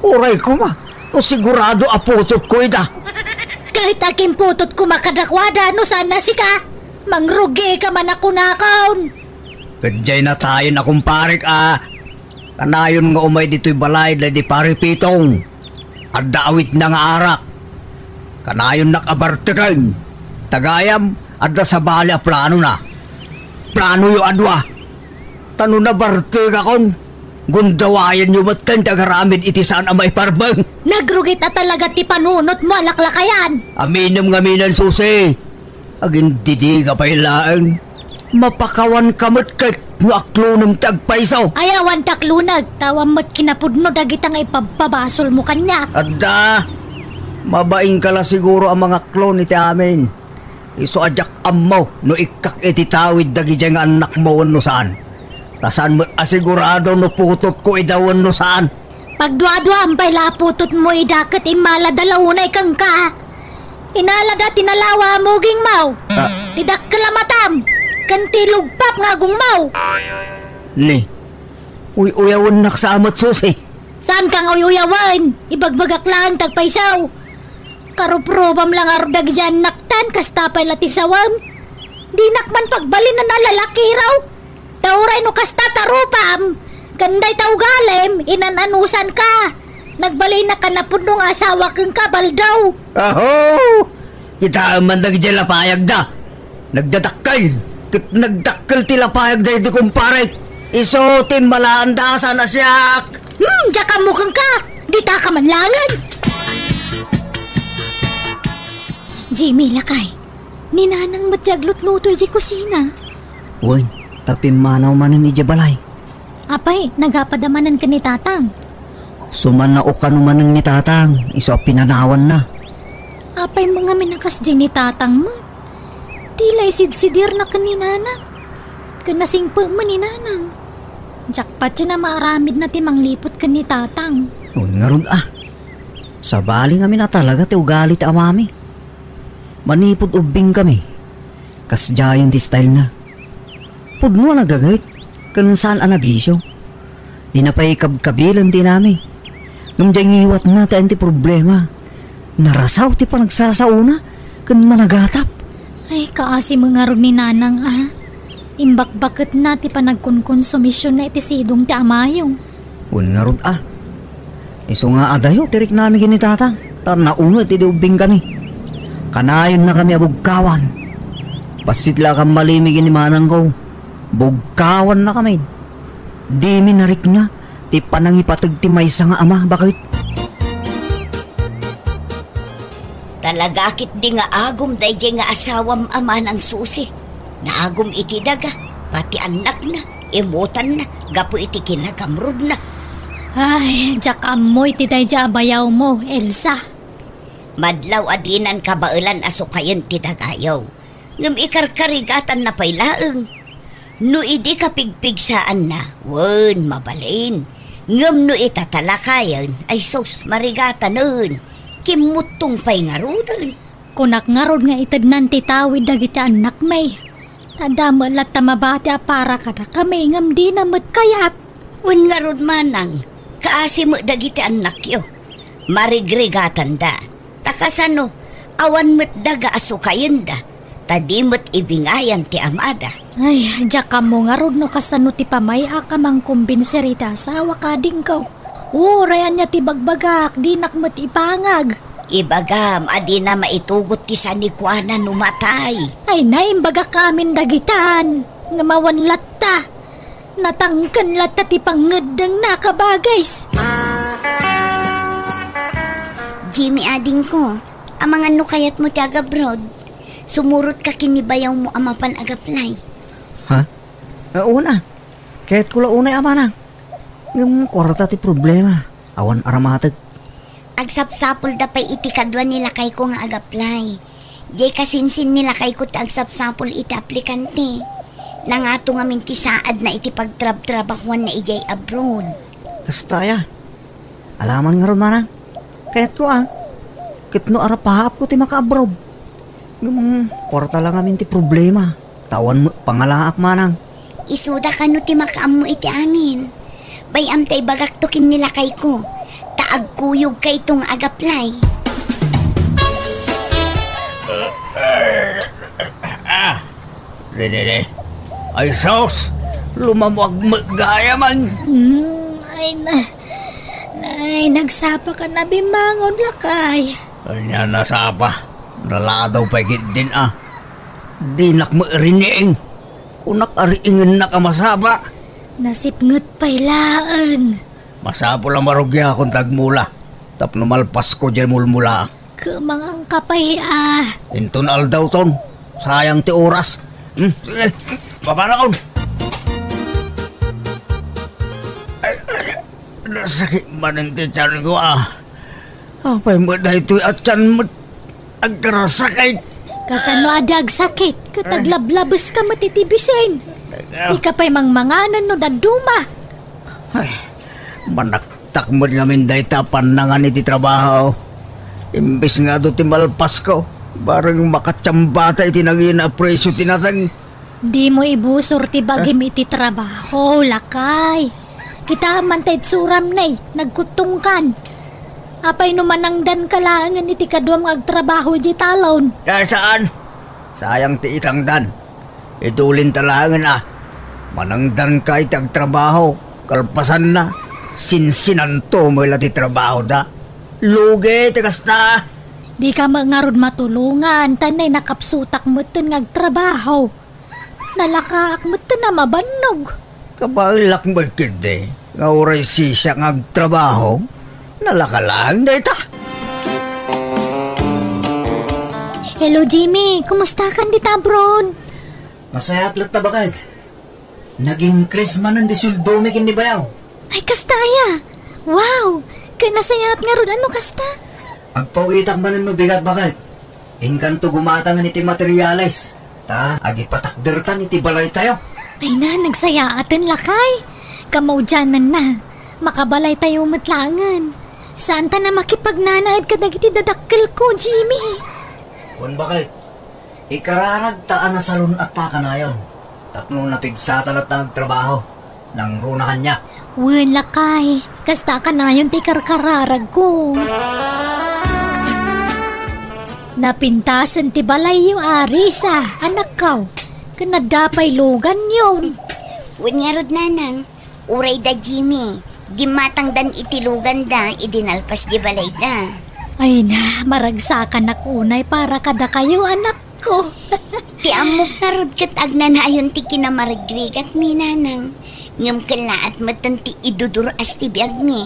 Uray koma, no sigurado a putotko ida. Ket akin putot koma kadakuada no saan a sika? Mangrugika man a kunakon. Ket diay natayen a kumparek a, kanayon nga umay ditoy balay daydi Pari Pitong. Adda awitna nga arak. Kanayonnak a barteken. Ta gayam, adda sabali a planona. Planoyo a dua. Ta no nabartekakon, gundawayanyo metten ti agaramid iti saan a maiparbeng. Nagrugit a talaga ti panunotmo a laklakayan. Aminem ngaminen, Susi. Agindidika pay laeng. Mapakawanka met ket no aklonem ti agpayso. Ay, awan ti akloneg, ta awan met kinapudno dagita nga ipabpabasolmo kaniak. Adda, mabainka la siguro a mangaklon iti amin. Isu a diak ammo no ikkak iti tawid dagidiay nga annakmo wenno saan. Ta saan met a sigurado no putotko ida wenno saan. Pagduaduam pay la a putotmo ida ket immalada la unay kenka. Inalada ti nalawa a mugingmo. Ah. Ti dakkel a matam. Ken ti lugpap nga agongmo. Ni, uy-uyawennak sa amet, Susi. Saanka nga uy-uyawen? Ibagbagak laeng ti agpayso. Karuprubam la ngarud dagidiay annaktan, kasta pay la ti sawem. Dinak man pagbalin a lalakiro. Ta uray no kasta ta rupam, ken dayta ugalim, inan-anusanka. Nagbalinnak a napudno nga asawa kenka, Baldo. Aho! Kitaem man dagidiay lapayagda. Nagdadakkel, ket nagdakkel ti lapayagda iti kumparek. Isu ti immalaanda a saan a siak. Hmm, diak ammo kenka. Ditaka man laengen. Jimmy, lakay. Ni Nanang met ti aglutluto idiay kusina. Wen, ta pimmanaw manen idiay balay. Apay, nagapada manen ken ni Tatang? Sumannao kano manen ni Tatang, isu a pinanawanna. Apay met ngamin a kasdiay ni Tatang met? Ti la isidsidirna ken ni Nanang. Ken nasingpet met ni Nanang. Diak patien a maaramidna ti mangliput ken ni Tatang. Wen ngarud a. Sabali ngamin a talaga ti ugali ti amami. Manipud ubbingkami, kasdiayen ti stylena. Pudno a nagagayt, ken saan a nabisio. Dina pay kabkabilen ti inami. Ngem diay ngiwatna ti ayan ti problema. Narasaw ti panagsasaona ken managatap. Ay, kaasi met ngarud ni Nanang a. Imbakbaketna ti panagkonkonsumisyonna iti sidong ti amayo. Wen ngarud a. Isu nga adayo ti riknami ken ni Tatang, ta naunget idi ubbingkami. Kanayonnakami a bugkawan. Bassit la a kammalimi ken ni manangko. Bugkawannakami. Dimi narikna ti panangipateg ti maysa nga ama, baket. Talaga ketdi nga agum daydiay nga asawam a manang Susi. Naagum iti daga, pati annakna, imutanna, gapu iti kinagamrudna. Ay, diak ammo iti daydiay a bayawmo, Elsa. Madlaw a dinan kabaelan a sukayen ti dagayo. Ngem ikarkarigatanna pay laeng. No idi kapigpigsaanna, wen, mabalin. Ngem no itatalakayen, ay sus, marigatanen. Kimmuttong pay ngaruden. Kunak ngarud nga itednan ti tawid dagiti annakmi. Ta adda met latta mabati a para kadakami ngem dina met kayat. Wen ngarud manang, kaasi met dagiti annakyo. Marigrigatanda. Ta kasano, awan met daga a sukayenda, ta di met ibingayan ti amada. Ay, diak ammo ngarud no kasano ti pamay-ak a mangkumbinser iti asawak, adingko. Uray ania ti bagbagak, dinak met ipangag. Ibagam a dina maitugot ti sanikuana no matay. Ay, naimbagak amin dagitan. Ngem awan latta. Natangken latta ti pangngeddengna, kabagis. Jimmy, adingko, amangan no kayatmo ti agabroad. Sumurotka ken ni bayawmo a mapan agaplay. Ha? Ah, una. Kayatko la unay a manang. Ngem kuarta ti problema. Awan aramatek. Agsapsapulda pay iti kadua ni lakayko nga agaplay. Diay kasinsin ni lakayko ti agsapsapul iti aplikante. Nangato ngamin ti saadna iti pagtrabtrabahoanna idiay abroad. Kasta aya. Alaman ngarud manang. Kayatko a. Ket no arapaapko ti maka-abroad. Ngem, kuarta la ngamin ti problema. Ta awan met pangalaak manang. Isuda kano ti makaammo iti amin. Bay-am ta ibagakto ken ni lakayko, ta agkuyogkayto nga agaplay. Ah, dede, de. Ay, sus! Lumamuag met gayam. Hmm, ay na, ay, nagsapa ka na bimangon, lakay. Ania nasapa? Naladaw pay ketdin a. Dinak mairiing. Kunak a riingennak a masapa. Nasipnget pay laeng. Masapul a marugiakon ti agmula. Tapno malpasko diay mulmulaak. Kumanganka pay a. Inton aldawton. Sayang ti oras. Hmm, sige. Papanakon. Ay, ay. Nasakit manen ti tianko a. Apay met daytoy a tian met agkarasakit? Kasano a di agsakit ket aglablabeska met iti bisin? Dika pay mangmanganen no dadduma. Ay, manaktak met ngamin dayta pannangan iti trabaho. Imbes nga adu ti malpasko, bareng makatiambata iti nangina a presio ti nateng. Dimo ibusor ti bagim iti trabaho, lakay. Kitaem man ta itsuram, ne, nagkuttongkan. Apay no manangdanka laengen iti kaduam nga agtrabaho idiay talon? Ah, saan? Sayang ti itangdan. Idulinta laengen a manangdanka iti agtrabaho. Kalpasanna, sinsinanto met la ti trabahoda. Lugi ti kasta. Dika met ngarud matulongan, ta ne, nakapsutak metten nga agtrabaho. Nalakaak metten a mabannog. Kabaelak met ketdi nga uray sisiak nga agtrabaho, nalaka laeng dayta. Hello, Jimmy. Kumustakan dita abroad? Nasayaat latta, baket. Nag-increase manen ti sueldomi ken ni bayaw. Ay, kasta aya? Wow! Ket nasayaat ngarud a no kasta? Agpaw-itak manen no bigat, baket. Inkanto gumatangen iti materiales, ta agipatakdertan iti balaytayo. Ay na, nagsayaaten, lakay. Kamaudiananna, makabalaytayo met laengen. Saantan a makipagnanaed kadagiti dadakkelko, Jimmy. Wen, baket. Ikararagta a nasalun-atta kanayon tapno napigsata latta nga agtrabaho. Nangruna kaniak. Wen, lakay, kasta kanayon ti ikarkararagko. Napintasen ti balayyo, Arisa, anakko. Ken adda pay luganyo. Wen ngarud, nanang, uray da Jimmy, gimmatangdan iti luganda idi nalpas di balayda. Ay na, maragsakanak unay para kadakayo, anakko. Ti ammok ngarud ket agnanayon ti kinamarigrigatmi, nanang. Ngem kellaat metten ti idudur-as ti biagmi.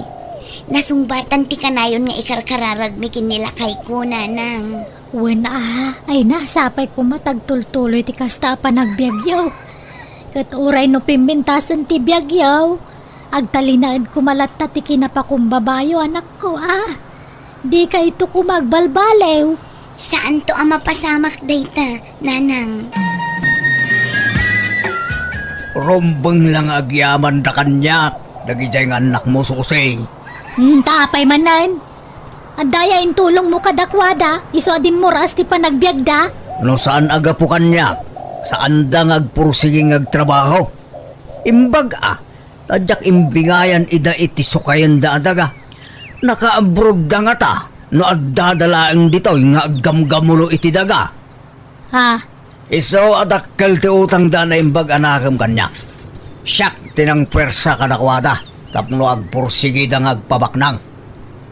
Nasungbatan ti kanayon nga ikarkararagmi ken ni lakayko, nanang. Wen a, ay na, sapay koma ta agtultuloy ti kasta a panagbiagyo. Ket uray no pimpintasen ti biagyo, agtalinaed koma latta ti kinapakumbabayo, anakko a. Dikayto koma agbalbaliw. Saanto a mapasamak dayta, nanang. Rumbeng la nga agyamanda kaniak, dagidiay nga annakmo, Susi. Hmm, ta apay manen? Adda aya intulongmo kadakuada, isu a dimmuras ti panagbiagda? No saan a gapu kaniak, saanda nga agpursigi nga agtrabaho. Imbag a, ta diak imbingayan ida iti sukayenda a daga. Nakaabroadda ngata, no addada laeng ditoy nga aggamgamulo iti daga. Ha? Isu a dakkel ti utangda a naimbag a nakem kaniak. Siak ti nangpuersa kadakuada tapno agpursigida nga agpabaknang.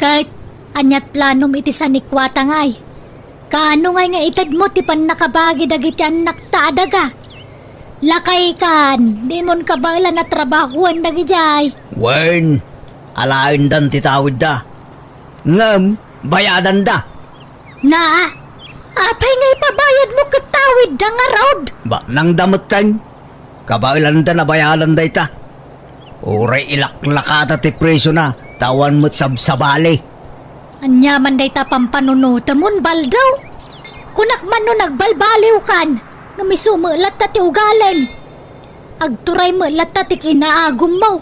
Ket aniat planom iti sanikuatangay? Kaano ngay nga itedmo ti pannakabagi dagiti annakta a daga? Lakaykan, dimon kabaelan a trabahoen dagidiay. Wen, alaendan ti tawidda. Ngem, bayadanda. Na, apay nga ipabayadmo ket tawidda ngarud? Baknangda metten. Kabaelanda a bayadan dayta. Uray ilaklakada ti presiona, ta awan met sabsabali. Ania man dayta pampanunotemon, Baldaw? Kunak man no nagbalbaliwkan, ngem isu met latta ti ugalem. Agturay met latta ti kinaagummo.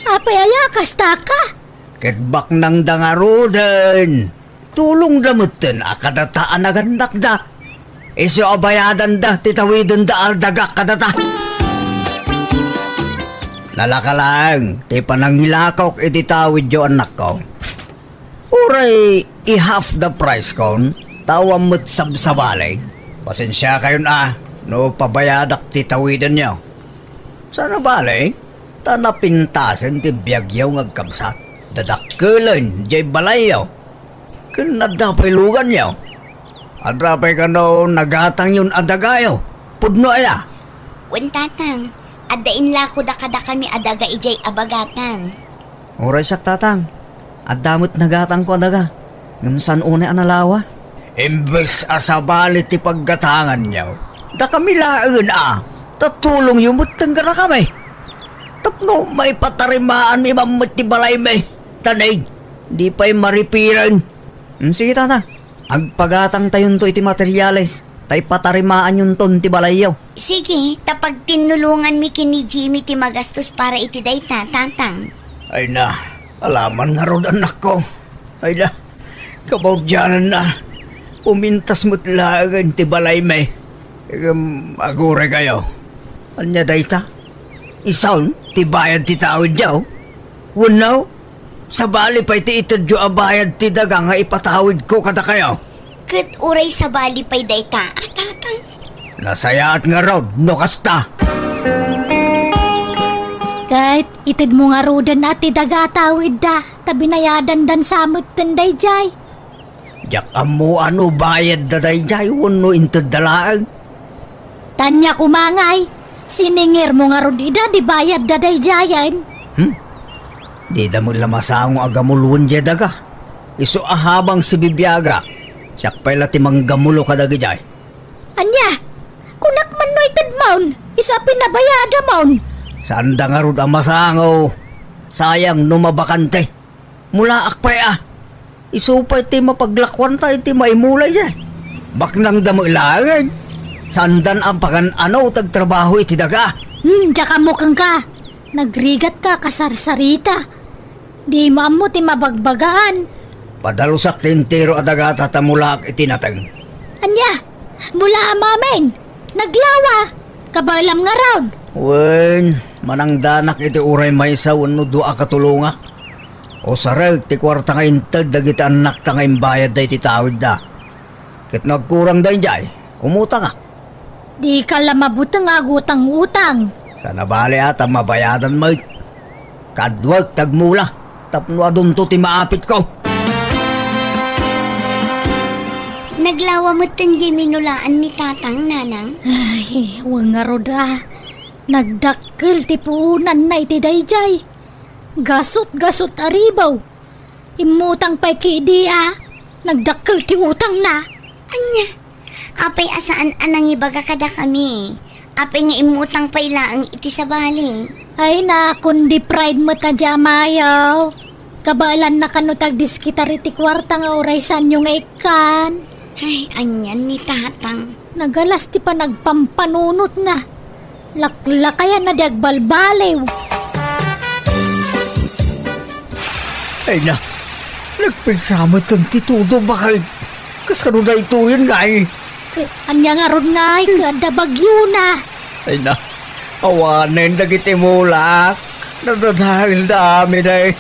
Apay aya, kastaka? Ket baknangda ngaruden. Tulongda metten a kadata a nagannakda. Isu a bayadanda ti tawidenda a dagak kadata. Nalaka laeng ti panangilakok iti tawidyo, annakko. Uray i-half the price kon, ta awan met sabsabali. Pasensiakayon a no pabayadak ti tawidenyo. Saan a bale, ta napintasen ti biagyo nga agkabsat. Dadakkelen diay balayyo. Ken adda pay luganyo. Adda pay kano nagatangyon a dagayo. Pudno aya? Wen, tatang, adda inlakoda kadakami a daga idiay abagatang. Uray siak, tatang. Adda met nagatangko a daga, ngem saan unay a nalawa. Imbes a sabali ti paggatanganyo, dakami laengen a, ta tulongyo metten kadakami. Tapno maipatarimaanmi man met ti balaymi, ta nay, di pay maripiren. Hmm, sige, tatang. Agpagatangtayonto iti materiales. ta ipatarimaanyonton ti balayyo. Sige, ta pagtinnulonganmi ken ni Jimmy ti magastos para iti dayta, Tatang. Ay na, alaman ngarud, annakko. Ay na, kabaudyananna. Umintas met laengen ti balaymi. Ngem aguraykayo. Ania dayta? Isun ti bayad ti tawidyo? Wenno, sabali pay ti itedyo a bayad ti daga nga ipatawidko kadakayo? Ket uray sabali pay dayta a, Tatang. Nasayaat ngarud no kasta. Ket itedmo ngaruden a ti daga a tawidda, ta binayadandan sa metten daydiay. Diak ammo a no bayadda daydiay wenno intedda laeng. Ania koma ngay, siningirmo ngarud ida di bayadda daydiayen? Hmm? Dida met la masango a gamuloen diay daga. Isu a habang sibibiagak, siak pay la ti manggamulo kadagidiay. Ania? Kunak man no itedmon, isu a pinabayadamon. Saanda ngarud a masango. Sayang no mabakante. Mulaak pay a. Isu pay ti mapaglakuanta iti maimula idiay. Baknangda met laengen. Saandan a pagan-ano ti agtrabaho iti daga. Hmm, diak ammo kenka. Nagrigatka a kasarsarita. Dimo ammo ti mabagbagaan. Padalusak ti entero a dagata ta mulaak iti nateng. Ania? Mulaam amin? Naglawa? Kabaelam ngarud? Wen, manangdanak iti uray maysa wenno dua a katulongak. Usarek ti kuarta nga inted dagiti annakta nga imbayadda iti tawidda. Ket no agkurang daydiay, umutangak. Dika la mabuteng a agutang-utang. Saan a bale a ta mabayadan met. Kaduak ti agmula tapno adunto ti maapitko. Naglawa metten diay minulaan ni Tatang, Nanang. Ay, wen ngarud a. Nagdakkel ti puonanna iti daydiay. Gasut-gasut a ribaw. Immutang pay kadi a nagdakkel ti utangna. Ania? Apay a saan a nangibaga kadakami? Apay nga immutang pay laeng iti sabali? Ay, nakon di pride met a di amayo. Kabaelanna kano ti agdiskitar iti kuarta nga uray saanyo nga ikkan. Ay, anian ni Tatang. Nagalas ti panagpampanunotna. Laklakayan a di agbalbaliw. Ay na, nagpigsa met ti todo, bakit? Kasano daytoyen ngay? Ket ania ngarud ngay, ket adda bagyona. Ay na, awanen dagiti mulak. Nadadaelda amin ay.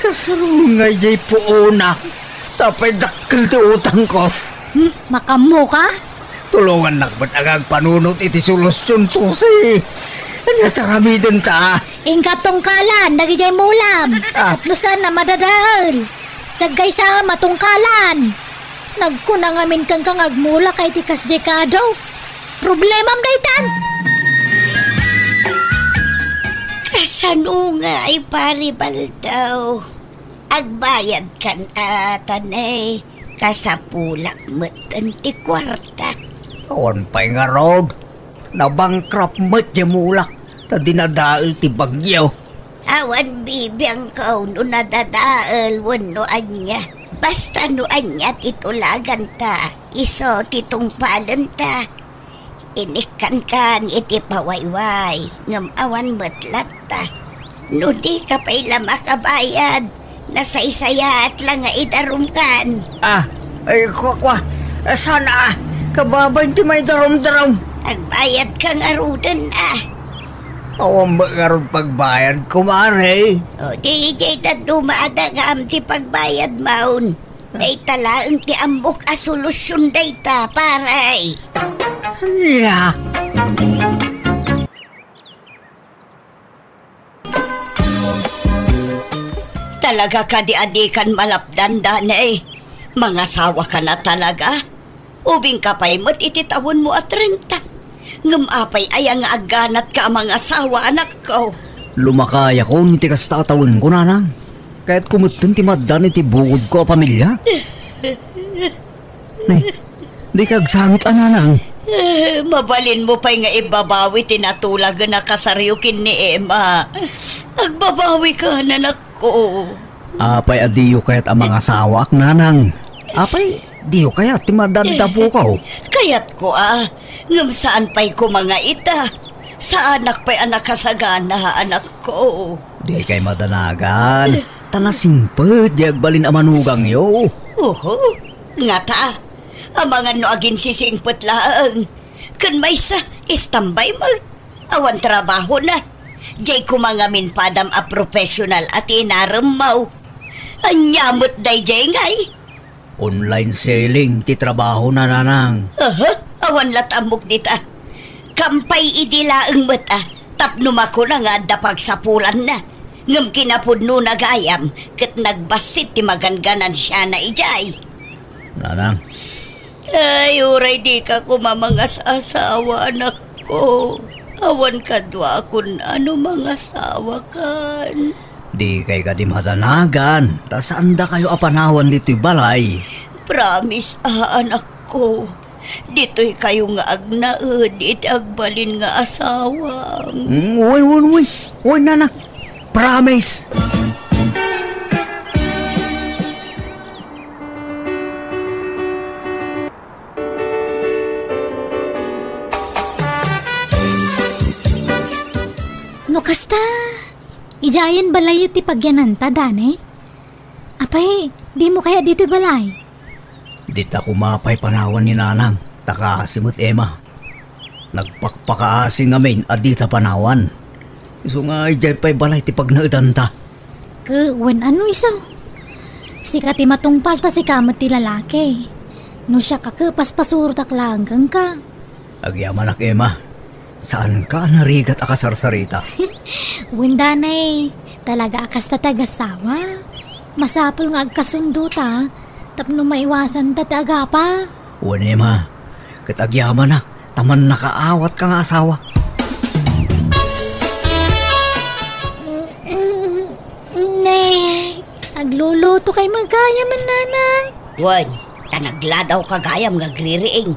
Kasano ngay diay puona? Sapay dakkel ti utangko. Hmm, makammoka? Tulongannak met a agpanunot iti solusion, Susi. Ania ti aramidenta? Inka tungkalan dagidiay mulam. Ah. Tapno saan a madadael. Saggaysa a matungkalan. Nagkuna ngamin kenka nga agmulaka iti kasdiay kado. Problemam daytan. Kasano ngay, Pari Baldaw? Agbayadkan a, ta ne, kasapulak metten ti kuarta. Awan pay ngarud, nabankrupt met diay mulak ta dinadael ti bagyo. Awan bibiangko no nadadael wenno ania. Basta no ania ti tulaganta, isu ti tungpalenta. Inikkankan iti pawayway, ngem awan met latta. No dika pay la makabayad, nasaysayaat la nga idarumkan. Ah, ay, kua, kua. Ah, saan a? Kababain ti maidarumdarum. Agbayadka ngaruden a. Awan met ngarud pagbayad, kumare. O, di, di dadduma a dagam ti pagbayadmon. Dayta laeng ti ammok a solusion dayta, pare. Ania? Talaga kadi a dikan malapdan, Dane? Mangasawakan a talaga? Ubingka pay met iti tawenmo a trenta. Ngem apay aya nga agganatka a mangasawa, anakko? Lumakayakon iti kasta a tawenko, nanang. Kayatko metten ti maaddan iti bukodko a pamilia. Nay, dika agsangit a, nanang. Eh, mabalinmo pay nga ibabawi ti natulagen a kasaryo ken ni Emma. Agbabawika, anakko. Apay a diyo kayat a mangasawaak, nanang? Apay, Diyo kayat ti madadapukaw? Kayatko a, ngem saan pay koma nga ita. Saanak pay a nakasagana, anakko. Di kay madanagan. Ta nasingpet di agbalin a manugangyo. Uho, ngata, amangan no aginsisingpet laeng. Ken maysa, istambay met. Awan trabahona. Diay koma ngamin padam a professional a tinaremmo. Ania met daydiay ngay? Online selling ti trabahona, nanang. Aha, awan la't ammok dita. Kampay idi laeng met a, tapno makuna nga adda pagsapulanna. Ngem kinapudnona gayam, ket nagbassit ti maganganansiana idiay. Nanang. Ay, uray dika koma mangas-asawa, anakko. Awan kaduakon a no mangasawakan. Di kay kadi madanagan, ta saandakayo a panawan ditoy balay. Promise a, anakko. Ditoy kayo nga agnaed iti agbalin nga asawam. Mm, wen, wen, wen. Wen, nana. Promise. No kasta, idiayen balay ti pagyananta, Danay? Apay, dimo kaya ditoy balay? Dita koma pay panawan ni Nanang, ta kaasi met, Emma. Nagpakpakaasi ngamin a dita panawan. Isu nga idiay pay balay ti pagnaedanta. Ke, wen ano isu? Sika ti matungpal ta sika met ti lalaki. No siak a ke, paspasurotak laeng kenka. Agyamanak, Emma. Saanka a narigat a kasarsarita? Wen, Danay, talaga a kasta ti agassawa. Masapul nga agkasundo ta, tapno maiwasan ta ti agapa. Wen, Emma, ket agyamanak, ta mannakaawatka nga asawa. Ne, agluluto kay magayam, Nanang. Wen, ta nagladawka gayam nga agririing.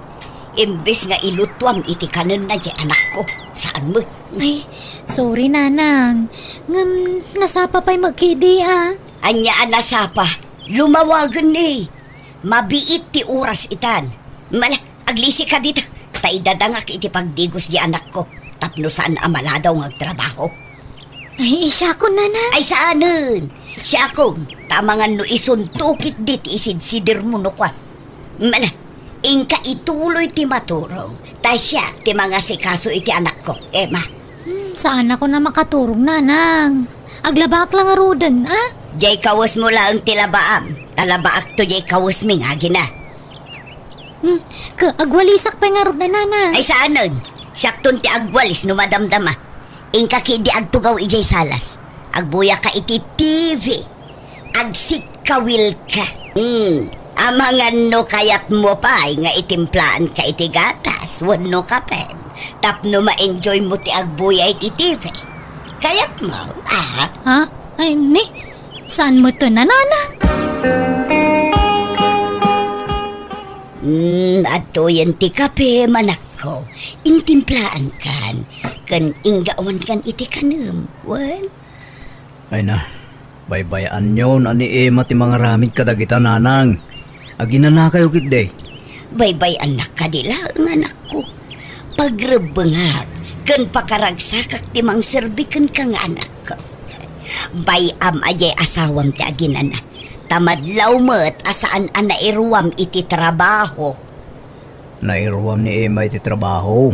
Imbes nga ilutuam iti kanenna diay anakko, saan met. Ay, sorry, Nanang. Ngem nasapa pay met kadi a. Ania a nasapa? Lumawagen ni. Mabiit ti oras itan. Mala, aglisika dita. Ta idadangak iti pagdigos diay anakko. Tapno saan a maladaw nga agtrabaho. Ay, siakon, Nanang. Ay, saanen. Siakon, ta amangan no isunto ketdi ti isidsidirmo no kua. Mala, inka ituloy ti maturog, ta siak ti mangasikaso iti anakko, Emma. Hmm, saanakon a makaturog, Nanang. Aglabaak la ngaruden, a? Diay kawesmo laeng ti labaam, ta labaakto diay kawesmi nga agina. Hmm, ke, agwalisak pay ngarud, Nanang. Ay, saanen. Siakton ti agwalis no madamdama. Inka ketdi agtugaw idiay salas. Agbuyaka iti T V. Agsikkawilka. Hmm, amangan no kayatmo pay nga itimplaan ka iti gatas wenno kape. Tapno ma-enjoy mo ti agbuya iti T V. Kayatmo, a? Ha? Ay, ni, saan mo to, Nanang? Hmm, adtoyen ti kape, manakko. Intimplaankan, ken inggawankan iti kanem, wen? Ay na, baybay-anyon a ni Emma ti mangaramid kadagita, Nanang. Aginanakayo ketdi. Baybay-annak kadi laeng, anakko. Pagrebbengak ken pakaragsakak ti mangserbi kenka nga anak. Bay-am a diay asawam ti aginana. Ta madlaw met a saan a nairuam iti trabaho. Nairuam ni Emma iti trabaho.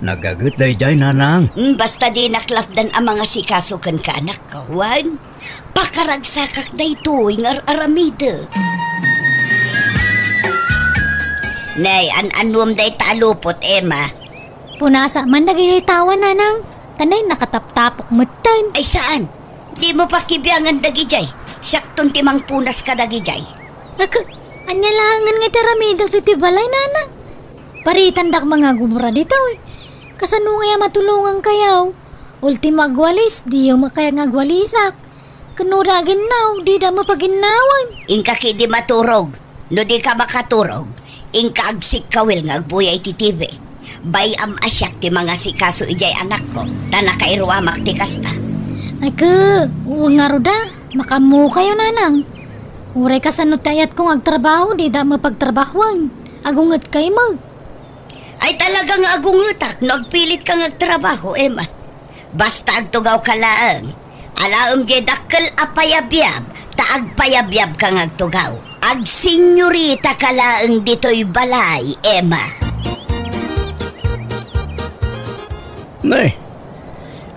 Nagaget daydiay, Nanang. Mm, basta dinak lapdan a mangasikaso kenka, anakko, wen? Pakaragsakak daytoy nga ar-aramidek. Nay, an-annuam dayta a lupot, Emma. Punasak man dagiti tawa, Nanang. Ta nay, nakataptapok metten. Ay, saan? Dimo pakibiangan dagidiay. Siakton ti mangpunas kadagidiay. Ak-, ania laengen nga iti aramidek ditoy balay, Nanang? Paritandak mangagubra ditoy. Kasano ngay a matulongankayo? Ultimo agwalis, diyo met kayat nga agwalisak. Ken no di aginnaw, dida mapaginnawan. Inka ketdi maturog. No dika makaturog, inka agsikkawil nga agbuya iti T V. Bay-am a siak ti mangasikaso idiay anakko, ta nakairuamak ti kasta. Ay, ke, wen ngarud a, makaammokayo, Nanang. Uray kasano ti ayatko nga agtrabaho, dida mapagtrabahoan. Agungetkay met. Ay, talaga nga agungetak no agpilitka nga agtrabaho, Emma. Basta agtugawka laeng. Alaem diay dakkel a payabyab, ta agpayabyabka nga agtugaw. Agsenyoritaka laeng ditoy balay, Emma. Ne,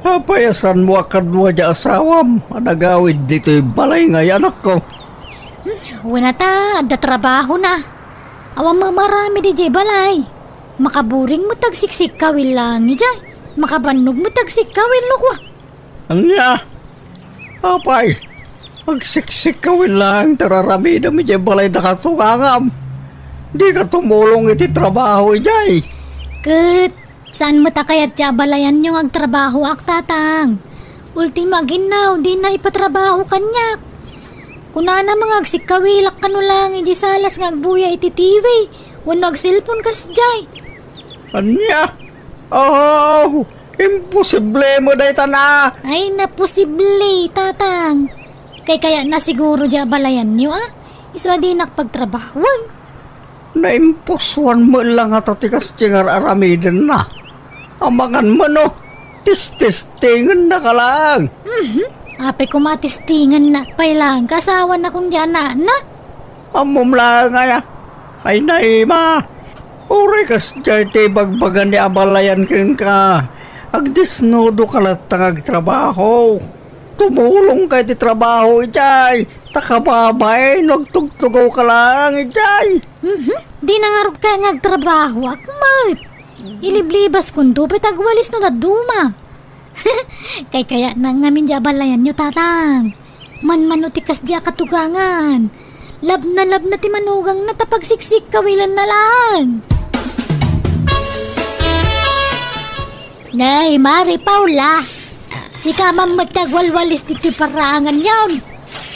apay a saanmo a kadua diay asawam a nagawid ditoy balay ngay, anakko? Hmm, wen a ta, adda trabahona. Awan met maaramid idiay balay. Makaburing met agsiksikkawil laeng idiay. Makabannog met agsikkawil no kua. Ania? Apay, agsiksikkawil laeng ti ar-aramidem idiay balay da katugangam. Dika tumulong iti trabaho idiay. Ket saan met a kayat ti abalayanyo nga agtrabahoak, Tatang. Ultimo aginnaw, dina ipatrabaho kaniak. Kunana nga agsikkawilak kano laeng idiay salas nga agbuya iti T V wenno agselpon kasdiay. Ania? Oh, imposible met dayta na. Ay, naposible, Tatang. Kay kayatna siguro diay abalayanyo, a? Isu a dinak pagtrabahoen. Naimposuan met la ngata ti kasdiay nga ar-aramidenna. Amangan met no, tistestengennaka laeng. Mhm. Apay koma a testingennak pay laeng, kasawana kon diay anakna? Ammom laeng aya? Ay, Emma, uray kasdiay ti ibagbaga ni abalayan kenka, agdesnudoka latta nga agtrabaho. Tumulongka iti trabaho idiay, ta kababain no agtugtugawka laeng idiay. Mhm. Dina ngarud kayat nga agtrabahoak met. Iliblibaskonto pay ta agwalis no dadduma. Kay kayatna ngamin diay abalayanyo, Tatang. Manmano ti kasdiay a katugangan. Labnalabna ti manugangna ta pagsiksikkawilna laeng. Nay, Mari Paula, sika man met ti agwalwalis ditoy paraanganyon.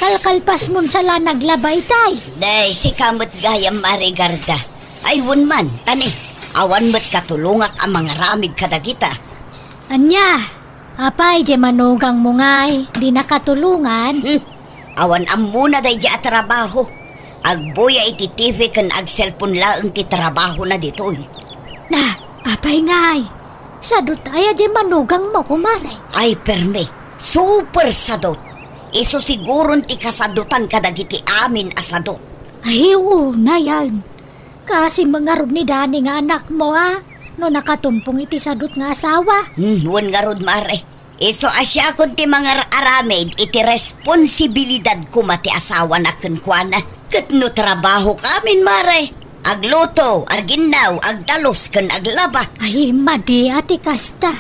Kalkalpasmon sa la naglaba itay. Nay, sika met gayam, Mari Garda. Ay, wen man, ta ne, awan met katulongak a mangaramid kadagita. Ania? Apay, diay manugangmo ngay, dina katulongan? Hmm. Awan ammona daydiay a trabaho. Agbuya iti T V ken agselpon laeng ti trabahona ditoy. Na, apay ngay? Sadot aya diay manugangmo, kumare? Ay, permi. Super sadot. Isu siguron ti kasadotan kadagiti amin a sadot. Ay, oo, nayan. Kaasi met ngarud ni Dani nga anakmo, a? No nakatumpong iti sadot nga asawa? Hmm, wen ngarud, Mare. Isu a siakon ti mangar-aramid iti responsibilidad koma ti asawana kenkuana. Ket no trabahokamin, Mare, agluto, aginnaw, agdalus, ken aglaba. Ay, madi a ti kasta.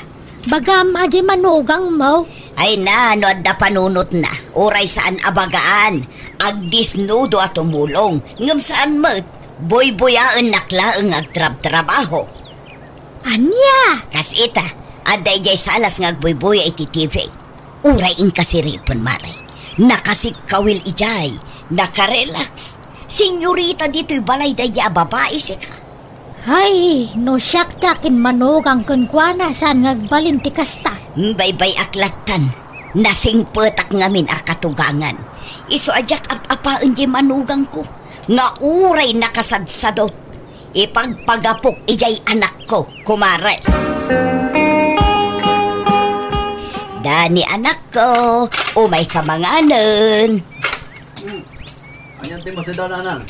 Bagam a diay manugangmo. Ay na, no adda panunotna, uray saan a bagaan, agdesnudo a tumulong, ngem saan met, buybuyaennak laeng nga agtrabtrabaho. Ania? Kas ita, adda idiay salas nga agbuybuya iti T V. Uray inkasiripen, Mare. Nakasikkawil idiay, nakarelax. Senyorita ditoy balay daydiay a babai, sika. Hay, no siak ti akinmanugang kenkuana, saan nga agbalin ti kasta? Baybay-ak lattan. Nasingpetak ngamin a katugangan. Isu a diak ap-apaen diay manugangko nga uray nakasadsadot. Ipagpagapok idiay anakko, kumare. Dani, anakko, umayka manganen. Ania ti maseda, nanang?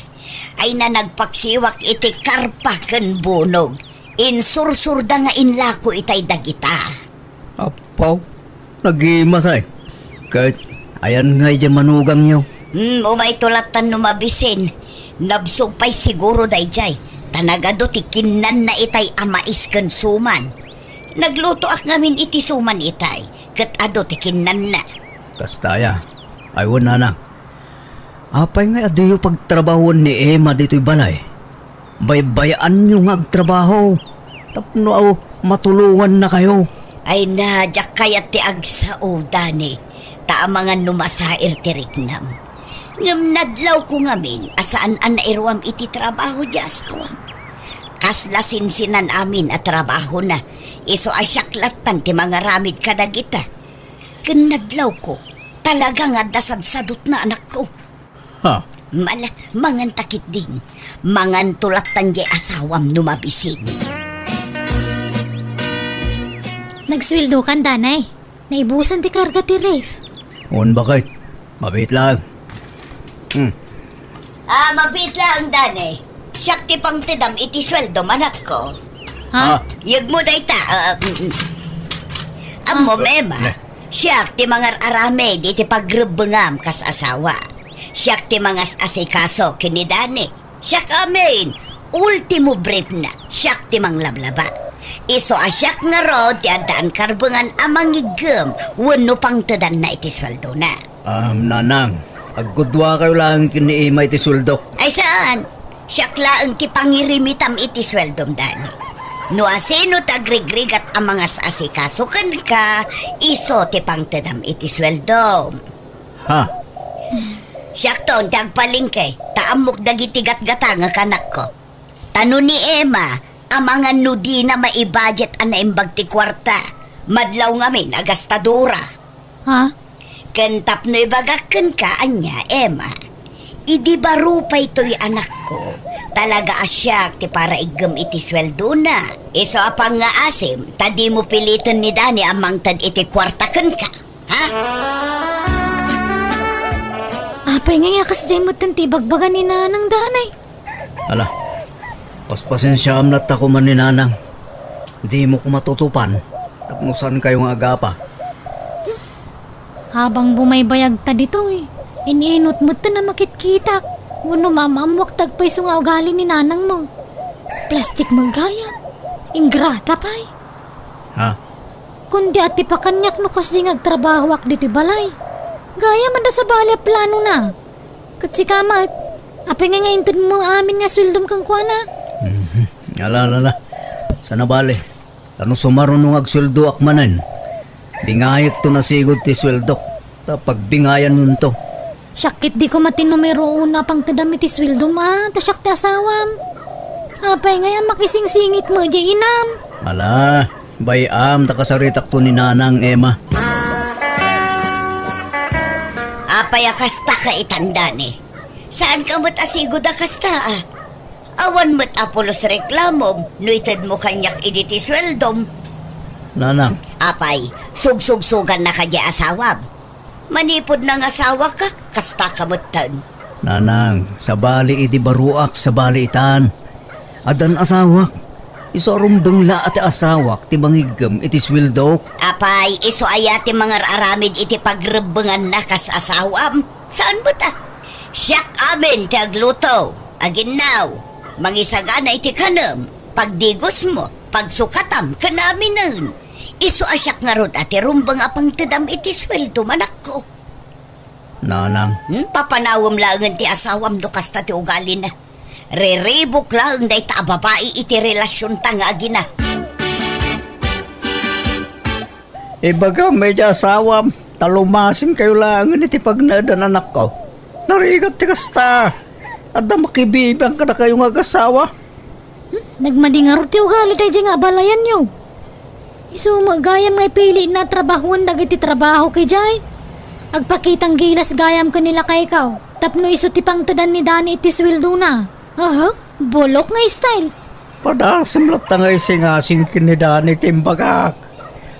Ay na, nagpaksiwak iti karpa ken bunog. Insursurda nga inlako itay dagita. Apo, nagimasay. Ket ayan ngay diay manugangyo? Hmm, umayto lattan no mabisin. Nabsog pay siguro daydiay, ta nagadu ti kinnanna itay a mais ken suman. Naglutoak ngamin iti suman itay, ket adu ti kinnanna. Kasta aya? Ay wen, nanang. Apay ngay a diyo pagtrabahoen ni Emma ditoy balay? Baybay-anyo nga agtrabaho tapno, aw, matulongannakayo. Ay na, diak kayat ti agsao, Dani, ta amangan no masair ti riknam. Ngem nadlawko ngamin a saan a nairuam iti trabaho diay asawam. Kasla sinsinan amin a trabahona, isu a siak lattan ti mangaramid kadagita. Ken nadlawko, talaga nga adda sadsadotna, anakko. Ha, Mala, mangan ta ketdin. Mangan to lattan jay asawam no mabisin. Nagsueldokan, danay. Naibusan ti karga ti ref. Wen, baket. Mabiit lang. Hmm. Ah, mabiit lang, danay. Siak ti pangtedam iti sueldom, anakko. Ha? Ah. Yegmo dayta, ah, mm, mm. Ammom, ah, Emma. Ne. Siak ti mangar-aramid iti pagrebbengam kas asawa. Siak ti mangas-asikaso ken ni Dani. Siak amin. Ultimo briefna, siak ti manglablaba. Isu a siak ngarud ti addaan karbengan a mangiggem wenno pangtedanna iti sueldona. Am, nanang, agguduakayo laeng ken ni Emma iti sueldok. Ay saan? Siak laeng ti pangirimitam iti sueldom, Dani. No asino ti agrigrigat a mangas-asikaso kenka, isu ti pangtedam iti sueldom. Ha? Siakton ti agpalengke, ta ammok dagiti gatgatangek, anakko. Ta no ni Emma, amangan no dina maibudget a naimbag ti kuarta, madlaw ngamin a gastadora. Ha? Ken tapno ibagak kenka, ania, Emma, idi baro pay toy anakko, talaga a siak ti paraiggem iti sueldona. Isu a pangngaasim, ta dimo piliten ni Dani a mangted iti kuarta kenka. Ha? Apay ngay a kasdiay metten ti ibagbaga ni Nanang, danay? Ala, paspasensiaam latta koma ni Nanang. Dimo koma tutupan tapno saankayo nga agapa. Habang bumaybayagta ditoy, in-inut metten a makitkitak wenno maam-ammoak ti agpayso nga ugali ni Nanangmo. Plastik met gayam. Ingrata pay. Ha? Kundi, atipakanyak no kasdi nga agtrabahoak ditoy balay. Gayam adda sabali a planona. Ket sika met, apay ngay nga intedmo amin nga sueldom kenkuana? Mhm. Ala, ala, ala. Saan a bale. Ta no sumaruno nga agsueldoak manen, bingayekto nasigud ti sueldok. Ta pagbingayannonto. Siak ketdi koma ti numero uno a pangtedam iti sueldom a, ta siak ti asawam. Apay ngay a makisingsingit met diay inam? Ala, bay-am ta kasaritakto ni Nanang, Emma. Apay a kasta ka itan, Dani? Saanka met a sigud a kasta, a? Awan met a pulos reklamom no itedmo kaniak idi ti sueldom. Nanang. Apay, sugsugsuganna kadi asawam? Manipud nangasawaka, kastaka metten. Nanang, sabali idi baroak, sabali itan. Addan asawak. Isu a rumbeng la a ti asawak ti mangiggem iti sueldok. Apay, isu aya ti mangar-aramid iti pagrebbenganna kas asawam? Saan met a? Siak amin ti agluto, aginnaw, mangisagana iti kanem, pagdigosmo, pagsukatam, ken aminen. Isu a siak ngarud a ti rumbeng a pangtedam iti sueldom, anakko. Nanang. Hmm, papanawem laengen ti asawam no kasta ti ugalina. Riribuk laeng dayta a babai iti relasionta nga agina. Ibagam idiay asawam, ta lumasinkayo laengen iti pagnaedan, anakko. Narigat ti kasta. Adda makibibiang kadakayo nga agasawa. Hmm, nagmadi ngarud ti ugali daydiay nga abalayanyo. Isu met gayam nga ipilitna a trabahoen dagiti trabaho idiay. Agpakitang gilas gayam ken ni lakaykaw tapno isu ti pangtedan ni Dani iti sueldona. Aha, bulok nga style. Padasem latta nga isingasing ken ni Dani ti imbagak.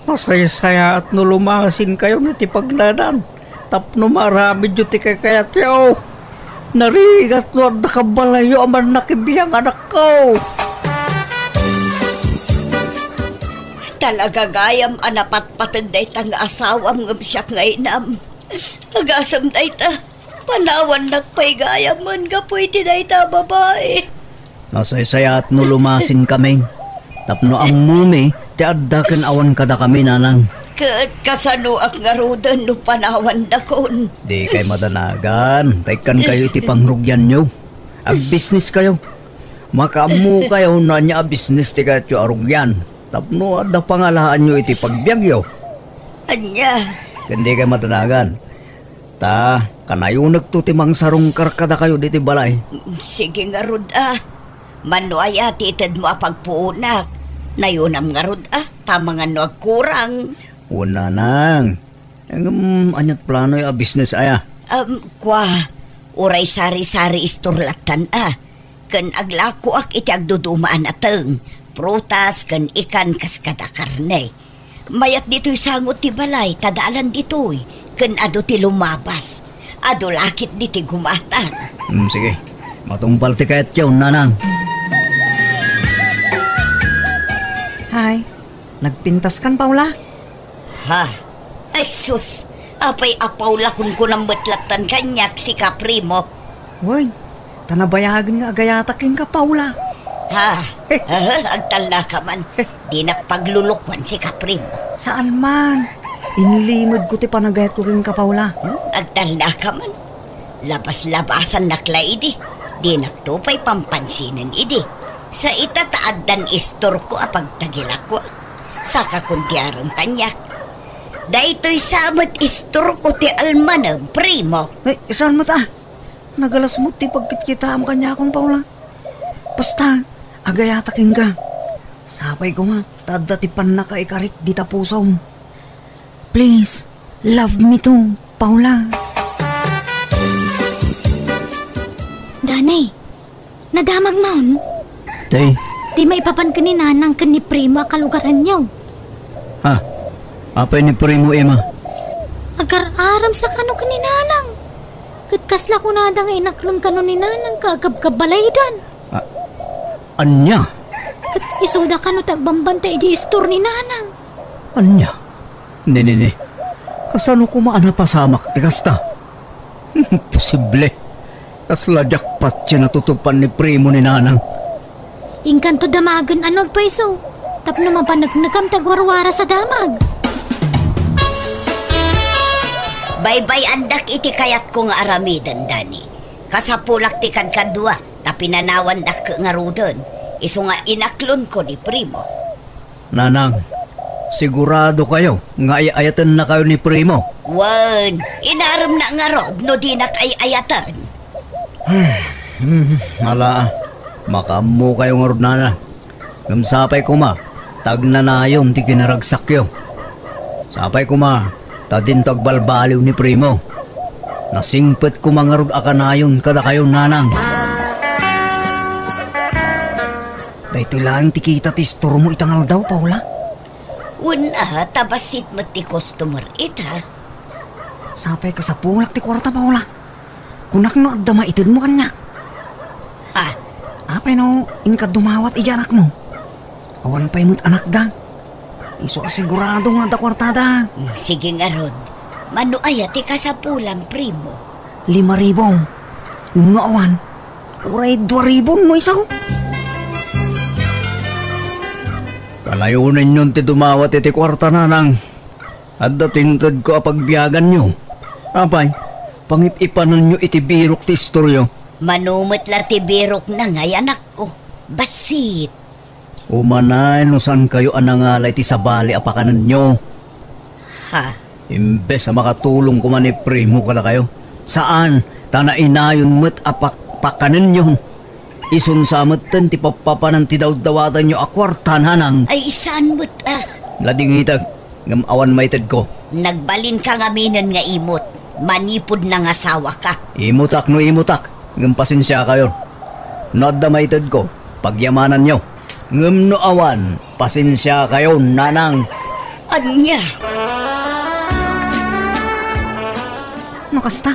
Masaysayaat no lumasinkayon iti pagnaedan tapno maaramidyo ti kaykayatyo. Narigat no adda kabalayyo a mannakibiang, anakko. Talaga gayam a napatpateg dayta nga asawam ngem siak nga inam. Agasem dayta, panawannak pay gayamen gapu iti dayta a babai. Nasaysayaat no lumasinkamin tapno ammomi ti adda ken awan kadakami, nanang. Ket kasanoak ngaruden no panawandakon? Dikay madanagan, ta ikkankayo iti pangrugianyo. Agbisniskayo. Makaammokayo no ania a bisnis ti kayatyo a rugian tapno adda pangalaanyo iti pagbiagyo. Ania? Ken dikay madanagan. Ta kanayonekto ti mangsarungkar kadakayo ditoy balay. Sige ngarud a. Mano aya ti itedmo a pagpuonak? Nayonam ngarud a, ta amangan no agkurang. Wen, nanang. Ngem, aniat planoyo a bisnes aya? Um, kua, Uray sari-sari istor lattan a, ken aglakoak iti agduduma a nateng, prutas ken ikan kas kada karne. Mayat ditoy sango ti balay ta daalan ditoy, ken adu ti lumabas. Adu la ketdi ti gumatang. Hmm, sige. Matungpal ti kayatyo, nanang. Hay, nagpintaskan, Paula? Ha? Ay sus! Apay a Paula kunkunam met lattan kaniak, sika, primo? Wen, ta nabayagen nga agayatak kenka, Paula. Ha? Aha, agtalnaka man. Dinak paglulukuan, sika, primo. Saan man. Inlimedko ti panagayatko kenka, Paula. Hmm? Agtalnaka man. Labas-labasannak la idi. Dinakto pay pampansinen idi. Sa ita ta addan istorko a pagtagilakoak. Saka kun ti arum kaniak. Daytoy sa met istorko ti almanem, primo. Ay, saan met a? Nagalas met ti pagkitkitaam kaniakon, Paula. Basta, agayatak kenka. Sapay koma, ta adda ti pannakaikarik dita pusom. Please, love me too, Paula. Danay, nadamagmon? Tay. Ti maipapan ken ni Nanang ken ni Primo a kalugaranyo. Ha? Apay ni Primo, Emma? Agar-aramsa kano ken ni Nanang. Ket kasla kunada nga inaklon kano ni Nanang ka agabkabalaydan. A-, ania? Ket isuda kano ti agbambantay idiay istor ni Nanang. Ania? Ni, ni, ni. Kasano koma a napasamak ti kasta? Imposible. Kasla jackpot ti natutupan ni Primo ni Nanang. Inkanto damagen a no agpayso tapno mapaneknekam ti agwarwaras a damag. Baybay-andak iti kayatko nga aramiden, Dani. Kasapulak ti kadkadua, ta pinanawandak ngaruden, isu nga inaklonko ni Primo. Nanang, sigurado kayo nga ay-ayatenna kayo ni Primo? Wen, inaremna ngarud no dinak ay-ayaten. Hmm, ala, makaammo kayo ngarud, Nanang. Ngem sapay koma, ta agnanayon ti kinaragsakyo. Sapay koma, ta dinto agbalbaliw ni Primo. Nasingpet koma ngarud a kanayon kadakayo, Nanang. Daytoy laeng ti kita ti istormo ita nga aldaw, Paula. Wen a, ta bassit met ti customer ita. Sapay kasapulak ti kuarta, Paula. Kunak no adda maitedmo kaniak. Ha? Apay no inka dumawat idiay anakmo? Awan pay met anakda. Isu a sigurado nga adda kuartada. Mm, sige ngarud. Mano aya ti kasapulam, Primo? Lima ribu. No awan, uray dua ribu no isu. Kanayonenyon ti dumawat iti kuarta, Nanang. Adda ti intedko a pagbiaganyo. Apay, pangip-ipanenyo iti birok ti istoryo. Mano met la ti birokna ngay anakko. Bassit. Umanay no saankayo a nangala iti sabali a pakanenyo. Ha? Imbes a makatulong koma ni Primo kadakayo, saan ta nainayon met a pak-, pakanenyon. Isun sa metten ti pappapanan ti dawdawatanyo a kuarta, Nanang. Ay, saan met a? Nadingitek, ngem awan maitedko. Nagbalinka ngaminen nga imot. Manipud nangasawaka. Imutak no imutak, ngem pasensiakayon. No adda maitedko, pagyamananyo. Ngem no awan, pasensiakayon, Nanang. Ania? No kasta,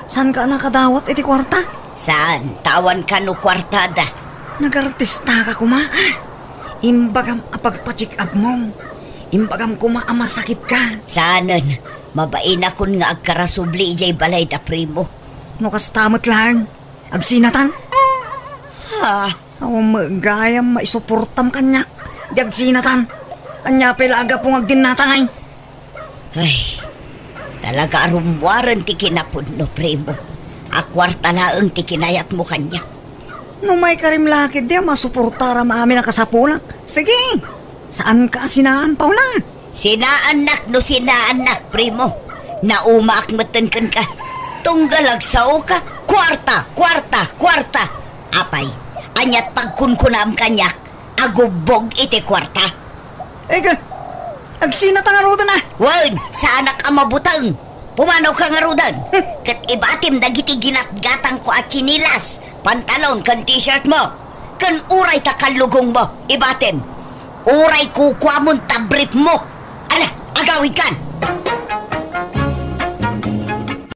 saanka a nakadawat iti kuarta? Saan, ta awan kano kuartada. Nagartistaka koma, ah. Imbagam a pagpa-check-upmo. Imbagam koma a masakitka. Saanen, mabainakon nga agkarasubli idiay balay da Primo. No kasta met laeng, agsinatan? Ha? Awan met gayam maisuportam kaniak, di agsinatan. Ania pay la a gapu nga agdinnatangay? Ay, talaga a rummuaren ti kinapudno, Primo. A kuarta laeng ti kinayatmo kaniak. No maikarim la ketdi a masuportaram amin a kasapulak, sige, saanka a sinaan, Paula. Sinaannak no sinaannak, Primo. Naumaak metten kenka. Tunggal agsaoka, kuarta, kuarta, kuarta. Apay, aniat pagkunkunam kaniak? Agubbog iti kuarta. Ega, agsinata ngaruden a. Wen, saanak a mabuteng. Pumanaw ka ngaruden, ket ibatim dagiti ginatgatangko a tsinelas, pantalon, ken t-shirt mo, ken uray ta kallugong mo, ibatim. Uray kukuamon ta brief mo. Ala, agawid kan!